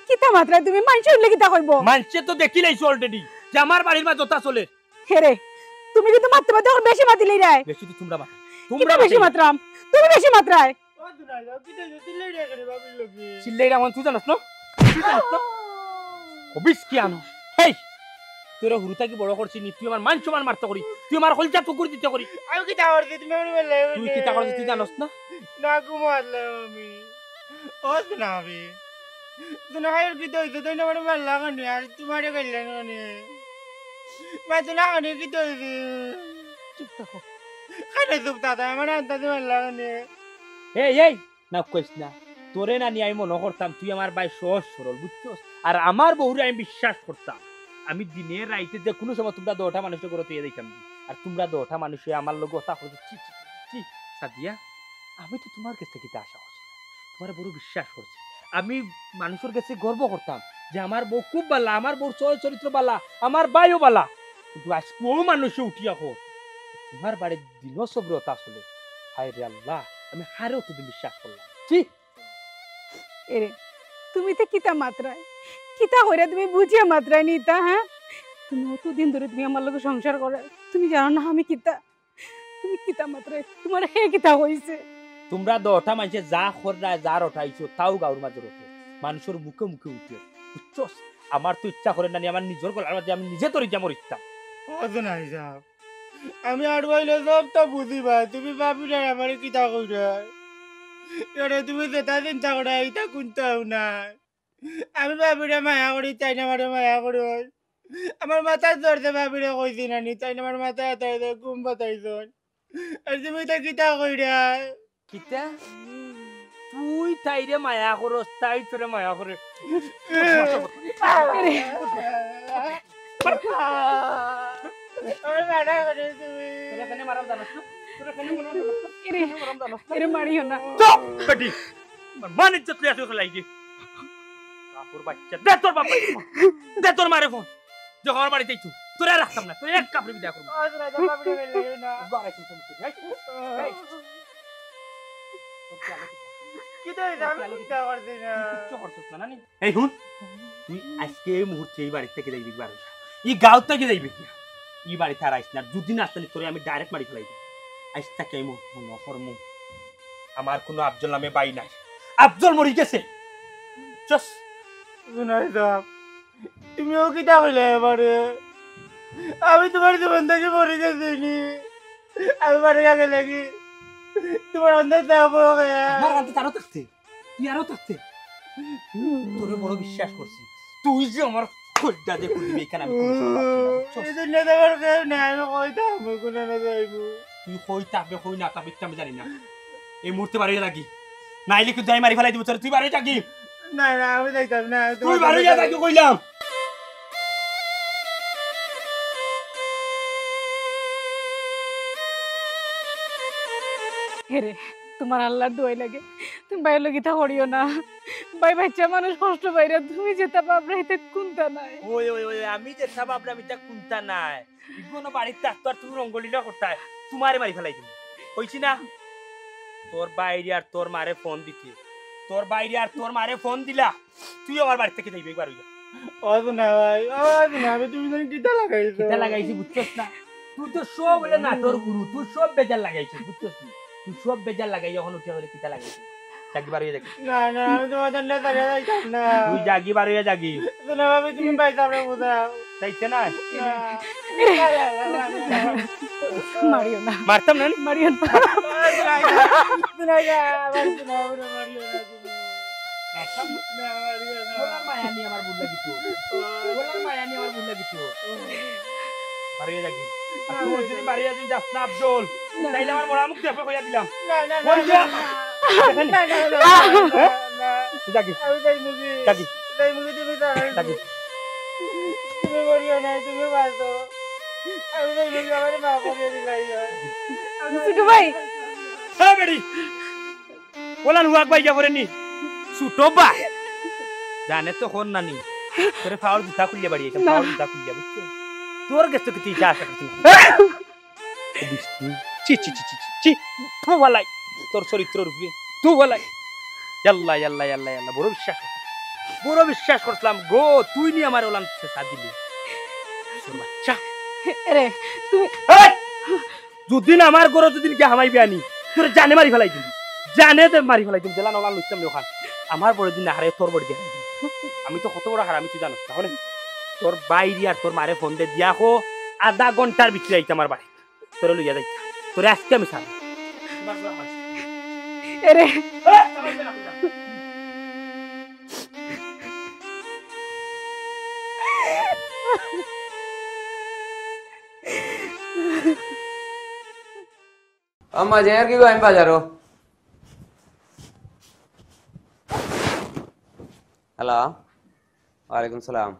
কিতা মাতরায় তুমি? মানষে হুনলে কিতা কইবো? মানষে তো দেখিলাইছে already যে আমার বাড়ির মাঝে যথা চলে। হে রে, তুমি কিন্তু মাততে মাততে অখন বেশি মাতিলাইরায়। বেশি তো তুমরা মাতো। কিতা তুমরা বেশি মাতিলে। মাতরাম? তুমি বেশি মাতরায়। ও দুনাই যাও, কিতা অইছে? চিল্লাইরা কেনে ভাবির লগে? চিল্লাইরা মানে তুই জানোস না? তুই জানোস না? হবিস কি আনো? হেই, তোরে হুরু থাকি বড় করছি নি, তুই আমার মান সম্মান মারতে করি, তুই আমার কলজা টুকুর দিতে করি। আমি কিতা করছি তুমি আমার বেলা? তুই কিতা করছিস তুই জানোস না? না ঘুমাইলাম আমি। ও দুনাই। দুনাই কিতা অইছে? তুই না আমার বেলা কেনে? আর তুমারে কইলে না কেনে? মা দুনাই কিতা অইছে? চুপ থাকো। কেনে চুপ থাকো? আমার আন্দাজে বেলা কেনে? এই, এই, না কইস না। তোরে না নি আমি মনো করতাম তুই আমার ভাই সহজ সরল, বুঝছস? আর আমার বউরে আমি বিশ্বাস করতাম। আমি দিনে রাইতে যে কুনু সময় তুমরা দুইটা মানুষরে ঘরো থইয়া যাইতাম। আর তুমরা দুইটা মানুষে আমার লগে কথা কইছো, ছি, ছি, ছি, ছি, সাদিয়া, আমি তো তুমার গেছে কিতা আশা করছি না। তুমারে বড় বিশ্বাস করছি। আমি মানুষর গেছে গর্ব করতাম যে আমার বউ খুব বালা, আমার বউর চয় চরিত্র বালা, আমার ভাইও বালা। কিন্তু আইজকু অউ মানুষে উঠিয়া কর, তুমার বাড়িত দিনো সবর অতা চলে। হায় রে আল্লাহ, আমি কারে অতদিন বিশ্বাস করলাম। ছি! এরে, তুমি তে কিতা মাতরায়? কিতা কইরায় তুমি বুঝিয়া মাতরায় নি ইতা, হ্যাঁ? তুমি অতদিন ধরি তুমি আমার লগে সংসার কররায়, তুমি জানো না আমি কিতা? তুমি কিতা মাতরায়? তুমারে হে কিতা কইছে? তুমরা দুইটা মানষে যা কররায়, যা রটাইছো, তাউ গাউর মাঝে রটে। মানষর মুখে মুখে উঠে। বুঝছস? আমার তো ইচ্ছা করে না নি, আমার নিজর গলার মাঝে আমি নিজে দড়ি দিয়া মরিতাম। ও দুনাই যাও। আমি আড়ুয়াইলে সবতা বুঝি ভাই, তুমি ভাবিরায় আমারে কিতা কইরায়? এরে তুমি যেতা চিন্তা কররায়, ইতা কুন্তাউ নায়। আমি ভাবিরে মায়া করি, তাইন আমারে মায়া করইন। আমার মাথাত ধরছে ভাবিরে কইছি না নি, তাইন আমার মাথাত ধরছে, ঘুম পাতাইছইন। আর তুমি ইতা কিতা কইরায়? কিতা? তুই তাইরে মায়া করস, তাই তোরে মায়া করে। আরে। আমার মানা করে তুমি। তোরা কেনে মারাম জানোস না? তোরা কেনে মনে মনে মারাম জানোস না? এরে মারিও না। চুপ, বেটি। আমার মান ইজ্জত লইয়া তুই খেলাই দি। কাপুর বাচ্চা, দে তোর বাপরে ফোন। দে তোর মারে ফোন। যে আমার বাড়িত আইছস, তোরে আর রাখতাম না, তোরে এক কাপড়ে বিদায় করমু। আজ রাজা বাপরে বেলে না। বাড়াই কিন্তু মুখে, এই, এই। তোর কি আলো দিছে? কিতা অইছে? আমি কিচ্ছু করছি না। তুই কিচ্ছু করছস না, না নি? এই হুন, তুই আইজকে এই মুহূর্তে এই বাড়ি থাকি যাইবি, বার অইয়া। ই গাঁও থাকি যাইবি কি? ই বাড়িত আর আইস না, দুদিন আসতে নি তোরে আমি direct মারি ফালাই দিমু। আইজ থাকি আমি মনো করমু, আমার কুনু আফজল নামে ভাই নাই, আফজল মরি গেছে। চস। জুনাইদ সাব, তুমিও কিতা কইলে এবারে? আমি তুমার জীবন থাকি মরি গেছি নি। আমি মরি গেলে কি তুমার অন্তর থাকবো কে? আমার অন্তর আরো থাকতে, তুই আরো থাকতে। তোরে বড় বিশ্বাস করছি, তুই যে আমার খুলটা যে খুলবি, এখানে আমি কোনো সময় পাচ্ছি না, বুঝছস? এই দুনিয়াত আমার কেউ নাই, আমি কই থাকবো, কোন না যাইবো? তুই কই থাকবে, কই না থাকবে, ইটা আমি জানি না। এই মুহূর্তে বারইয়া যাগি, নাইলে কিন্তু আমি মারি ফালাই দিমু তোরে। তুই বারইয়া যাগি। না, না, আমি যাইতাম না, তুই বারইয়া যাগি কইলাম। হেরে, তুমার আল্লার দোয়াই লাগে, তুমি বাইর লগে ইতা করিও না। ভাই, বাইচ্চা মানুষ কষ্ট পাইরা, তুমি যেতা ভাবরায় ইতা কুন্তা নায়। ওই, ওই, ওই, আমি যেতা ভাবরাম ইতা কুন্তা নায়। ইগুনো বাড়িত থাকতো আর তুমি রঙ্গলীলা করতায়, তুমারে মারি ফালাই দিমু। কইছি না? তোর বাইরে আর তোর মারে ফোন দিতে। তোর বাইরে আর তোর মারে ফোন দিলা, তুই আমার বাড়ি থাকি যাইবে একবার অইয়া। ও সোনা ভাই, ও সোনা ভাই, তুমি জানি কিতা লাগাইছো? কিতা লাগাইছি বুঝছস না? তুই তো সব হইলে নাটর গুরু, তুই সব বেজার লাগাইছিস, বুঝছস নি? তুই সব বেজার লাগাই এখন উঠে বলে কিতা লাগাইছিস? যাগি বারইয়া যাগি। না, না, আমি তোমার জন্য দাঁড়িয়ে যাইতাম না। তুই যাগি বারইয়া যাগি। সোনা ভাবি, তুমি পাইছো আমরা বুঝাও। চাইছে না? না। মারিও না। মারতাম না? মারিও না। সোনা ভাই, সোনা ভাই, আমার সোনা ভাবি, মারিও না তুমি। মারতাম না? না, মারিও না। ওলার মায়া নিয়ে আমার বুঝ লাগিত। ওলার মায়া নিয়ে আমার বুঝ লাগিত। বাড়িয়ে যাবি। আর তুই যদি বাড়িয়ে যদি যাস না, আফজল, না। তাইলে আমার মরা মুখ দেখবে কইয়া দিলাম। না, না, না, কই যা? না, না, না, না, না, হ্যাঁ? না, না। তুই যাগি। আমি যাই মুগি। যাগি। যাই মুগি, তুমি যাও। যাগি। তুমি মরিও না, তুমি বাঁচো। আমি যাই মুগি, আমারে মাফ করিয়া দিলাই। ছোট ভাই। হ্যাঁ, বেটি। ওলান হুয়াক বাইজা পড়ে নি। ছোট ভাই। জানে তো কোন নানি। তোরে পাওর জুতা খুলিয়া বাড়ি আইতাম, পাওর জুতা খুলিয়া, বুঝছো? তোর গেছ তো কিছু ইচ্ছা আশা করছি না। ও বিষ্ণু। ছি, ছি, ছি, ছি, ছি, ছি। তু ভালাই। তোর চরিত্রর উপরে। তু ভালাই। ইয়াল্লা, ইয়াল্লা, ইয়াল্লা, ইয়াল্লা। বড় বিশ্বাস করছিলাম। বড় বিশ্বাস করছিলাম গো, তুই নি আমার ওলান ছেঁচা দিলে। তোর বাচ্চা। এরে, তুমি এই! যুদিন আমার ঘরো যুদিন গিয়া হামাইবে আনি, তোরে জানে মারি ফালাই দিমু। জানে তে মারি ফালাই দিমু। যেলা নলা লইতাম নি ওখান। আমার বড় দিন না হারে তোর বড় দিন। আমি তো কত বড় হারামি তুই জানোস না। মানে তোর বাইরে আর তোর মারে ফোন দে দিয়া কো, আধা ঘন্টার ভিতরে আইতে আমার বাড়ি। তোরে লইয়া যাইতা। তোরে আজকে আমি ছাড়ব। এরে। আম্মা, যাই আর কি গো, আমি বাজারো। হ্যালো, ওয়ালাইকুম সালাম।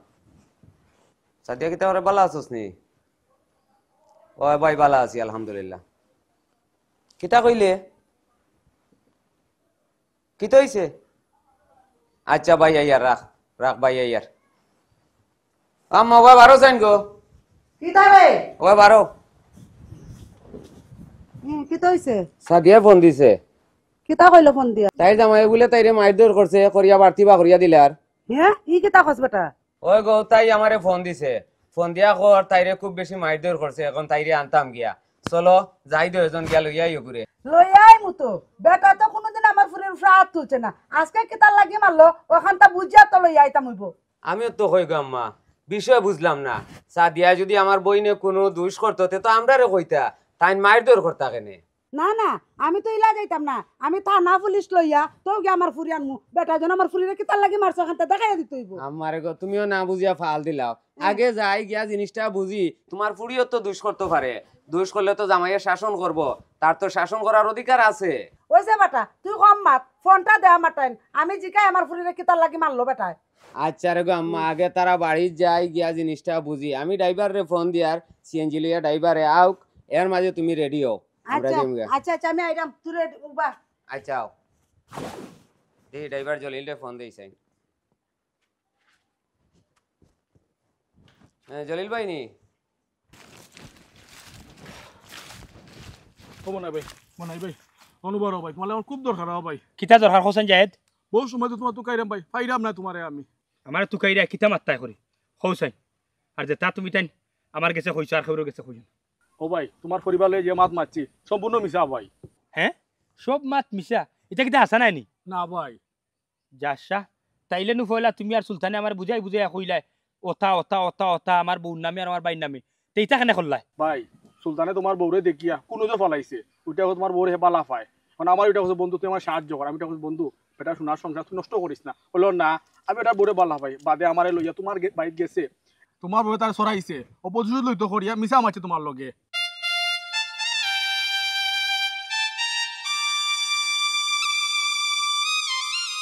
সাদিয়া, কিতা করে, ভালা আছস নি? ওই ভাই, ভালা আছি, আলহামদুলিল্লাহ। কিতা কইলে? কিতা অইছে? আচ্ছা ভাই, আইয়ার, রাখ, রাখ ভাই, আইয়ার। আম্মা, ওবা বারো চাইন গো। কিতা রে? ওবা বারো। হুম, কিতা অইছে? সাদিয়া ফোন দিছে। কিতা কইলো ফোন দিয়া? তাইর জামাই বুলে তাইরে মাইরধর করছে, করিয়া বাড়তি বা করিয়া দিলার। হ্যাঁ? ই কিতা কস বেটা? ওই গো, তাই আমারে ফোন দিছে। ফোন দিয়া কর, তাইরে খুব বেশি মাইরধর করছে, এখন তাইরে আনতাম গিয়া। চলো, যাই দুইজন গিয়া লইয়া আইও ঘুরে। লইয়া আইমু তো। বেটা তো কোনোদিন আমার ফুরির উপরে আত তুলছে না। আজকে কিতার লাগি মারলো, ওখানটা বুঝিয়া তো লইয়া আইতাম অইবো। আমিও তো কই গো আম্মা, বিষয় বুঝলাম না। সাদিয়া যদি আমার বইনে কোনো দুষ করতো, তে তো আমরারে কইতা, তাইন মাইরধর করতা কেনে? না, না, আমি তো ইলা যাইতাম না। আমি থানা পুলিশ লইয়া তো গিয়া আমার ফুরি আনমু। বেটা যেন আমার ফুরিরে কিতার লাগি মারছে, ওখানটা দেখাইয়া দিতে অইবো। আম্মারে গো, তুমিও না বুঝিয়া ফাল দিলাও। হ্যাঁ। আগে যাই গিয়া জিনিসটা বুঝি। তোমার ফুরিও তো দুষ করতে পারে, দুষ করলে তো জামাইয়ে শাসন করবো, তার তো শাসন করার অধিকার আছে। ওই যে বেটা, তুই কম মাত, ফোনটা দে আমার টাইম, আমি জিকাই আমার ফুরিরে কিতার লাগি মারলো বেটায়। আচ্ছা রে গো আম্মা, আগে তারা বাড়িত যাই গিয়া জিনিসটা বুঝি। আমি ড্রাইভাররে ফোন দিয়ার, সিএনজি লইয়া ড্রাইভারে আউক, এর মাঝে তুমি রেডি হও। আমরা আচ্ছা, যাইমুগা। আচ্ছা, আচ্ছা, আমি আইরাম, তুই রেডি, উবা। আচ্ছা, আও। এই ড্রাইভার জলিলরে ফোন দেই চাই। হ্যাঁ, জলিল ভাই নি? ও মনাই ভাই, মনাই ভাই, অনুবার ও ভাই, তোমার আমার খুব দরকার ও ভাই। কিতা দরকার হোসেন জাহেদ? বহু সময় তো তোমার তুকাইরাম ভাই, পাইরাম না তোমারে আমি। আমার তুকাইরা কিতা মাত্তায় করি? হোসেন, আর যেতা তুমি তাইন আমার গেছে কইছো আর কেউর গেছে কইও না। ও ভাই, তোমার পরিবার লইয়া যে মাত মাতছি, সম্পূর্ণ মিছা ভাই। হ্যাঁ? সব মাত মিছা? ইটা কিতা হাছা নায় নি? না ভাই। যাশা, তাইলে নু পয়লা তুমি আর সুলতানে আমারে বুঝাই বুঝাইয়া কইলায়, ওতা, ওতা, ওতা, ওতা, আমার বউর নামে আর আমার ভাইর নামে। তে ইতা কেনে করলায়? ভাই, সুলতানে তোমার বউরে দেখিয়া কুনু যে ফালাইছে, ওইটা তোমার বউরে হে বালা পায়। এখন আমার ওইটা কইছে, "বন্ধু, তুই আমার সাহায্য কর।" আমি ওইটা কইছি, "বন্ধু, বেটা সোনার সংসার তুই নষ্ট করিস না। কইলো, "না, আমি বেটার বউরে বালা পাই, বাদে আমারে লইয়া তুমার গে-, বাড়িত গেছে, তুমার বউয়ে তারে চড়াইছে, ও প্রতিশোধ লইতো করিয়া মিছা মাতছে তুমার লগে।"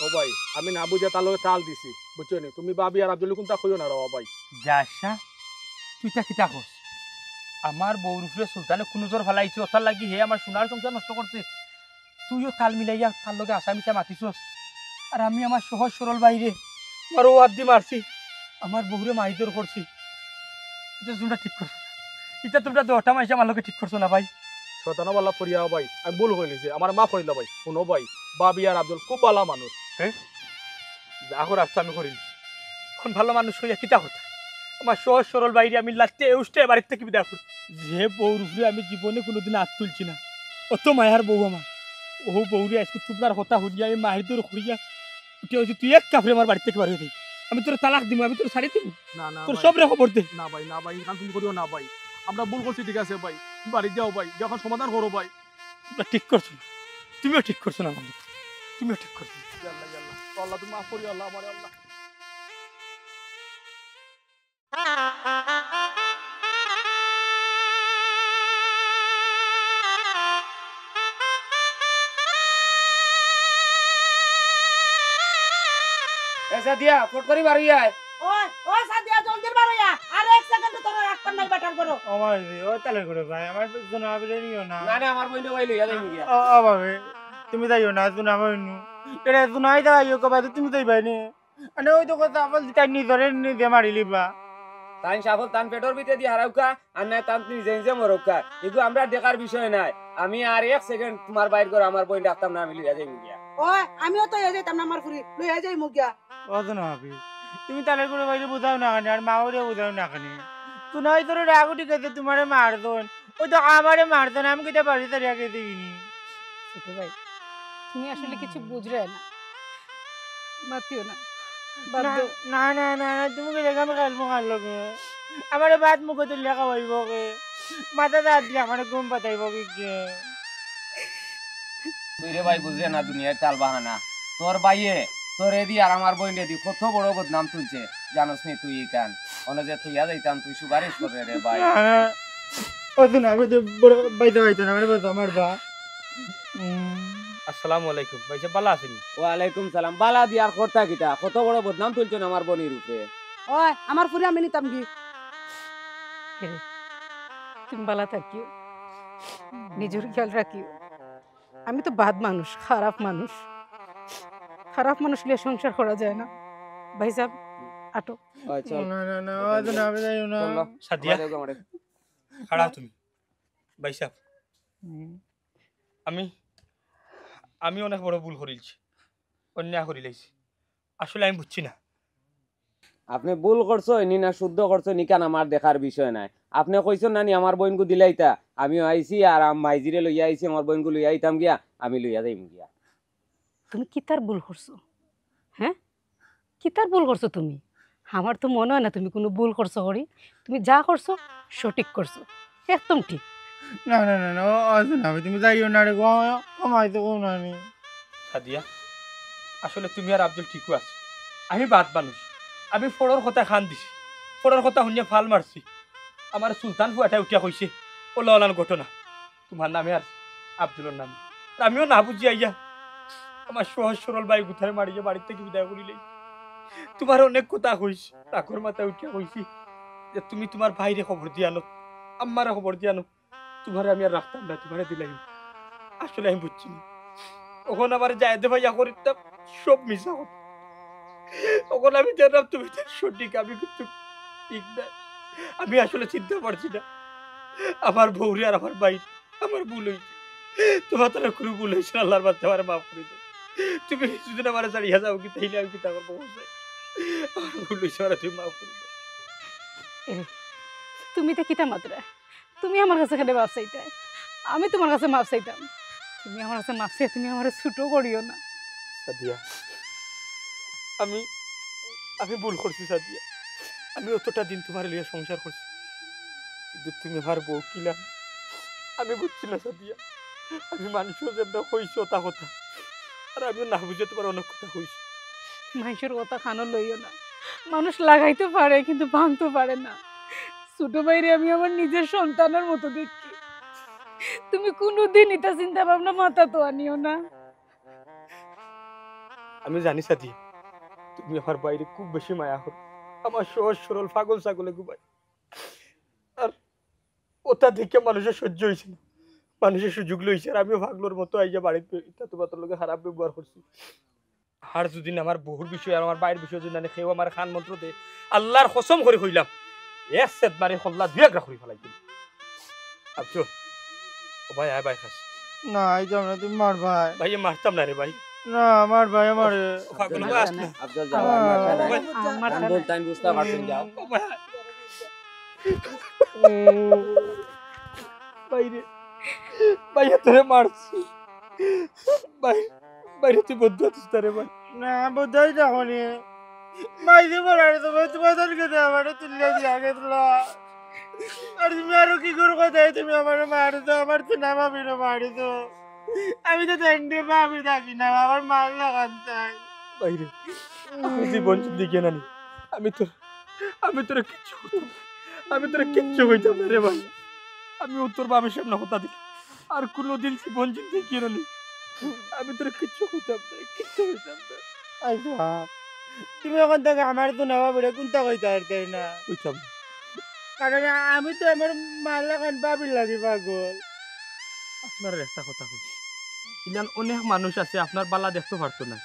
ও ভাই, আমি না বুঝিয়া তার লগে তাল দিছি, বুঝছো নি? তুমি ভাবি আর আব্দুল কুন্তা কইও না রে ও ভাই। যা আশা, তুই ইতা কিতা কস? আমার বউর উপরে সুলতানে কুনজর ফালাইছে, অতার লাগি হে আমার সোনার সংসার নষ্ট করছে। তুইও তাল মিলাইয়া তার লগে আশা মিশা মাতিছস। আর আমি আমার সহজ সরল ভাইরে, আমার ও আব্দি মারছি, আমার বউরে মাইদর করছি। ইতা তুমরা ঠিক করছো না। ইতা তুমরা দশটা মাইনষে আমার লগে ঠিক করছো না ভাই। শয়তানো বালা পড়িয়া ভাই, আমি ভুল কইলিছি, আমারে মাফ করিলা ভাই। হুনো ভাই, ভাবি আর আব্দুল খুব বালা মানুষ। হ্যাঁ? যা করার তো আমি করিলিছি। অখন বালা মানুষ অইয়া কিতা করতা? আমার সহজ সরল ভাইরে আমি লাত্তে উষ্ঠে বাড়ির থাকি বিদায় করি। যে বউর উপরে আমি জীবনে কুনুদিন আত তুলছি না, অত মায়ার বউ আমার, অউ বউরে আইজকু তুমরার কথা হুনিয়া আমি মাইরদর করিয়া উঠিয়া কইছি, "তুই এক কাপড়ে আমার বাড়ির থাকি বার অইয়া যাইবি। আমি তোরে তালাক দিমু, আমি তোরে ছাড়ি দিমু।" না, না তোর ভাই। সবরে খবর দে। না ভাই, না ভাই, ইখান তুমি করিও না ভাই। আমরা ভুল করছি, ঠিক আছে ভাই, তুমি বাড়ি যাও ভাই, যাও, অখন সমাধান করো ভাই। তুমরা ঠিক করছো না, তুমিও ঠিক করছো না বন্ধু, তুমিও ঠিক করছো না। ইয়া আল্লাহ, ইয়া আল্লাহ। ও আল্লাহ, তুমি মাফ করিও আল্লাহ, আমারে আল্লাহ। এ সাদিয়া, ফট করি বার অইয়া আয়। ওই, ওই সাদিয়া, জলদি বার অইয়া। আর এক সেকেন্ড তোরে রাখতাম নায়, বেটার ঘরো। ও মাই রে, ও তালে করে ভাই, আমার তো জুনাবিরে নিও না। না, না, আমার বইনরে ভাই লইয়া যাইমু গিয়া। ও, ও ভাবি, তুমি যাইও না, জুনাবি নু। এরে জুনাই দা আইও কবা, তুমি যাইবায় নি। মানে ওই তো কথা, আবার তাই নিজরে নিজে মারিলিবা। তাইন সাফল তান পেটর ভিতরে দি হারাউক্কা, আর নায় তান নিজে নিজে মরউক্কা। ইগু আমরার দেখার বিষয় নায়। আমি আর এক সেকেন্ড তুমার বাইর করে আমার বইন রাখতাম না, আমি লইয়া যাইমু গিয়া। ওই, আমিও তো ইয়া যাইতাম না, আমার ফুরি লইয়া যাইমু গিয়া। ও তো না ভাবি, তুমি তালে করে বাইরে বুঝাও না কেনে, আর মাওরে বুঝাও না কেনে। তুনাই তোর রাগ উঠি গেছে, তুমারে মারছইন। ওই তো আমারে মারছইন, আমি কিতা বাড়ি ছাড়িয়া গেছি নি। ছোট ভাই, তুমি আসলে কিছু বুঝরায় না, মাতিও না, বাদ না, দেও। না, না, না, না, তুমি কি দেখো আমি খেলবো কার লগে? আমারে ভাত মুখে তুলিয়া খাওয়াইবো কে? মাথাত আত দিয়া আমারে ঘুম পাতাইবো কি কে? তুই রে ভাই বুঝরে না দুনিয়ার তাল বাহানা। তোর ভাইয়ে তোরে দি আর আমার বইনরে দি কত বড় বদনাম তুলছে, জানোস নি তুই ইখান? অনে যে থইয়া যাইতাম, তুই সুপারিশ কররে রে ভাই। না, না। ও তো না, আমি তো বড় বাইতে বাইতে না, মানে বলতো আমার বা। উম। আসসালামু আলাইকুম। ভাইসাব, বালা আছইন নি? ওয়ালাইকুম সালাম। বালা দি আর করতা কিতা? কত বড় বদনাম তুলছইন আমার বইনর উপরে। ওই, আমার ফুরি আমি নিতাম গি। হে, তুমি বালা থাকিও, নিজর খেয়াল রাখিও। আমি তো বাদ মানুষ, খারাপ মানুষ। খারাপ মানুষ লইয়া সংসার করা যায় না। ভাইসাব, আটো। ওই, চল। না, না, না, ওই তো না, আমি যাইও না। চল, ল। সাদিয়া, খাড়াও তুমি। ভাইসাব, হুম। আমি, আমি অনেক বড় ভুল করিলছি, অন্যায় করিলাইছি। আসলে আমি বুঝছি না। আপনে ভুল করছইন নি না শুদ্ধ করছইন, ইখান আমার দেখার বিষয় নায়। আপনে কইছইন না নি আমার বইনগু দিলাইতা, আমিও আইছি আর আম-, মাইজিরে লইয়া আইছি, আমার বইনগু লইয়া আইতাম গিয়া, আমি লইয়া যাইমু গিয়া। তুমি কিতার ভুল করছো? হ্যাঁ, কিতার ভুল করছো তুমি? আমার তো মনে হয় না তুমি কুনু ভুল করছো করি। তুমি যা করছো, সঠিক করছো, একদম ঠিক। না, না, না, না, ও, ও, না, তুমি যাইও না রে গো, ও, ও, মাই তো কোনো নাই। সাদিয়া, আসলে তুমি আর আব্দুল ঠিকউ আছো। আমি বাদ মানুষ, আমি ফড়র কথায় কান দিছি, ফড়র কথা হুনিয়া ফাল মারছি। আমার সুলতান ফুয়াটায় উঠিয়া কইছে, অলা অলান ঘটনা। তুমার নামে আর আব্দুলর নামে। আর আমিও না বুঝিয়া আইয়া আমার সহজ সরল ভাইগুতারে মারিয়া বাড়িত থাকি বিদায় করিলাই। তুমারে অনেক কথা কইছি, রাগর মাথায় উঠিয়া কইছি যে তুমি তুমার ভাইরে খবর দিয়া আনো, আম্মারে খবর দিয়া আনো, তুমারে আমি আর রাখতাম না, তুমারে দিলাইমু। আসলে আমি বুঝছি না। অখন আমারে যাইতে ভাইয়া করিতাম সব মিছা কথা। অখন আমি দেখলাম তুমি তো সঠিক, আমি কিন্তু ঠিক না। আমি আসলে চিনতে পারছি না আমার বউরে আর আমার ভাইরে। আমার ভুল অইছে। তুমার দ্বারা কুনু ভুল অইছে না, আল্লার বাস্তে আমারে মাফ করি দেও। তুমি যদি আমারে ছাড়িয়া যাও কি, তাইলে আমি কিতা করবো? আমার ভুল অইছে, আমারে তুমি মাফ করি দেও। এরে, তুমি ইতা কিতা মাতরায়? তুমি আমার কাছে কেনে মাফ চাইতায়? আমি তুমার কাছে মাফ চাইতাম। তুমি আমার কাছে মাফ চাইয়া তুমি আমারে ছোট করিও না। সাদিয়া, আমি, আমি ভুল করছি সাদিয়া। আমি অতটা দিন তুমারে লইয়া সংসার করছি, কিন্তু তুমি আমার বউ কিলা আমি বুঝছি না সাদিয়া। আমি মানষে যেমনে কইছি অতা কথা, আর আমিও না বুঝে তুমার অনেক কথা কইছি। মাইনষর কথা কানো লইও না। মানুষ লাগাইতো পারে, কিন্তু ভাঙতো পারে না। ছোট ভাইরে আমি আমার নিজর সন্তানর মতো দেখি। তুমি কুনুদিন ইতা চিন্তা ভাবনা মাথাত আনিও না। আমি জানি সাদিয়া, তুমি আমার ভাইরে খুব বেশি মায়া করো। আমার সহজ সরল পাগল ছাগল এগু ভাই। আর অতা দেখিয়া মানষর সহ্য অইছে না, মানষে সুযোগ লইছে। আর আমিও পাগলর মতো আইয়া বাড়িত ইতা তুমার লগে খারাপ ব্যবহার করছি। আর যুদি আমার বউর বিষয় আর আমার ভাইর বিষয় যুদি কেউ আমারে কান মন্ত্র দে, আল্লার কসম করি কইলাম, এক সেদ মারি কল্লা দুই একরা করি ফালাই দিমু। আচ্ছা, ও ভাই, আয় ভাই, খাস। না, আইতাম না, তুমি মার ভাই। ভাই, মারতাম না রে ভাই। না, আমার ভাই, আমার ও পাগল, আফজল, ভাই, আস না। আফজল, যাও, আর মারতা না। ভাই, আমার তাইন ভুল, তাইন বুঝতা পারছইন, যাও। ও ভাই। ভাইরে, ভাইয়া তোরে মারছি। ভাই, ভাইরে তুই বদদোয়া দিস না রে ভাই। না, বদদোয়া দিতাম না। মাইরে বলারে তো ভাই, তুমার দরকারে আমারে তুলিয়া দিয়া গেছলা। আর তুমি আরো কি করে কথা, তুমি আমারে মারছো, আমার তো না ভাবিরে মারছো। আমি তো তেন্ডে ভাবি থাকি না, আমার মার লাখান চাই। ভাইরে, আমি জীবন জিন্দেগি নানি, আমি তো, আমি তোরে কিচ্ছু কইতাম না। আমি তোরে কিচ্ছু কইতাম না রে ভাই। আমি অউ তোর ভাবির সামনে কথা দিলাম, আর কুনুদিন জীবন জিন্দেগি নানি আমি তোরে কিচ্ছু কইতাম না, কিচ্ছু কইতাম না। আচ্ছা, তুমি অখন থাকি আমারে তো না ভাবিরে কুন্তা কইতায় পারতায় না। কইতাম না। কারণ আমি তো আমার মার লাখান ভাবির লাগি পাগল। আপনারে একটা কথা কই, ইলান অনেক মানুষ আছে আপনার ভালা দেখতো পারতো না,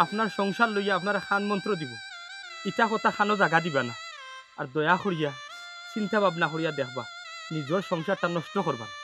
আপনার সংসার লইয়া আপনারে কান মন্ত্র দিবো, ইতা কথা কানো জাগা দিবা না। আর দয়া করিয়া চিন্তা ভাবনা করিয়া দেখবা, নিজর সংসারটা নষ্ট করবা না।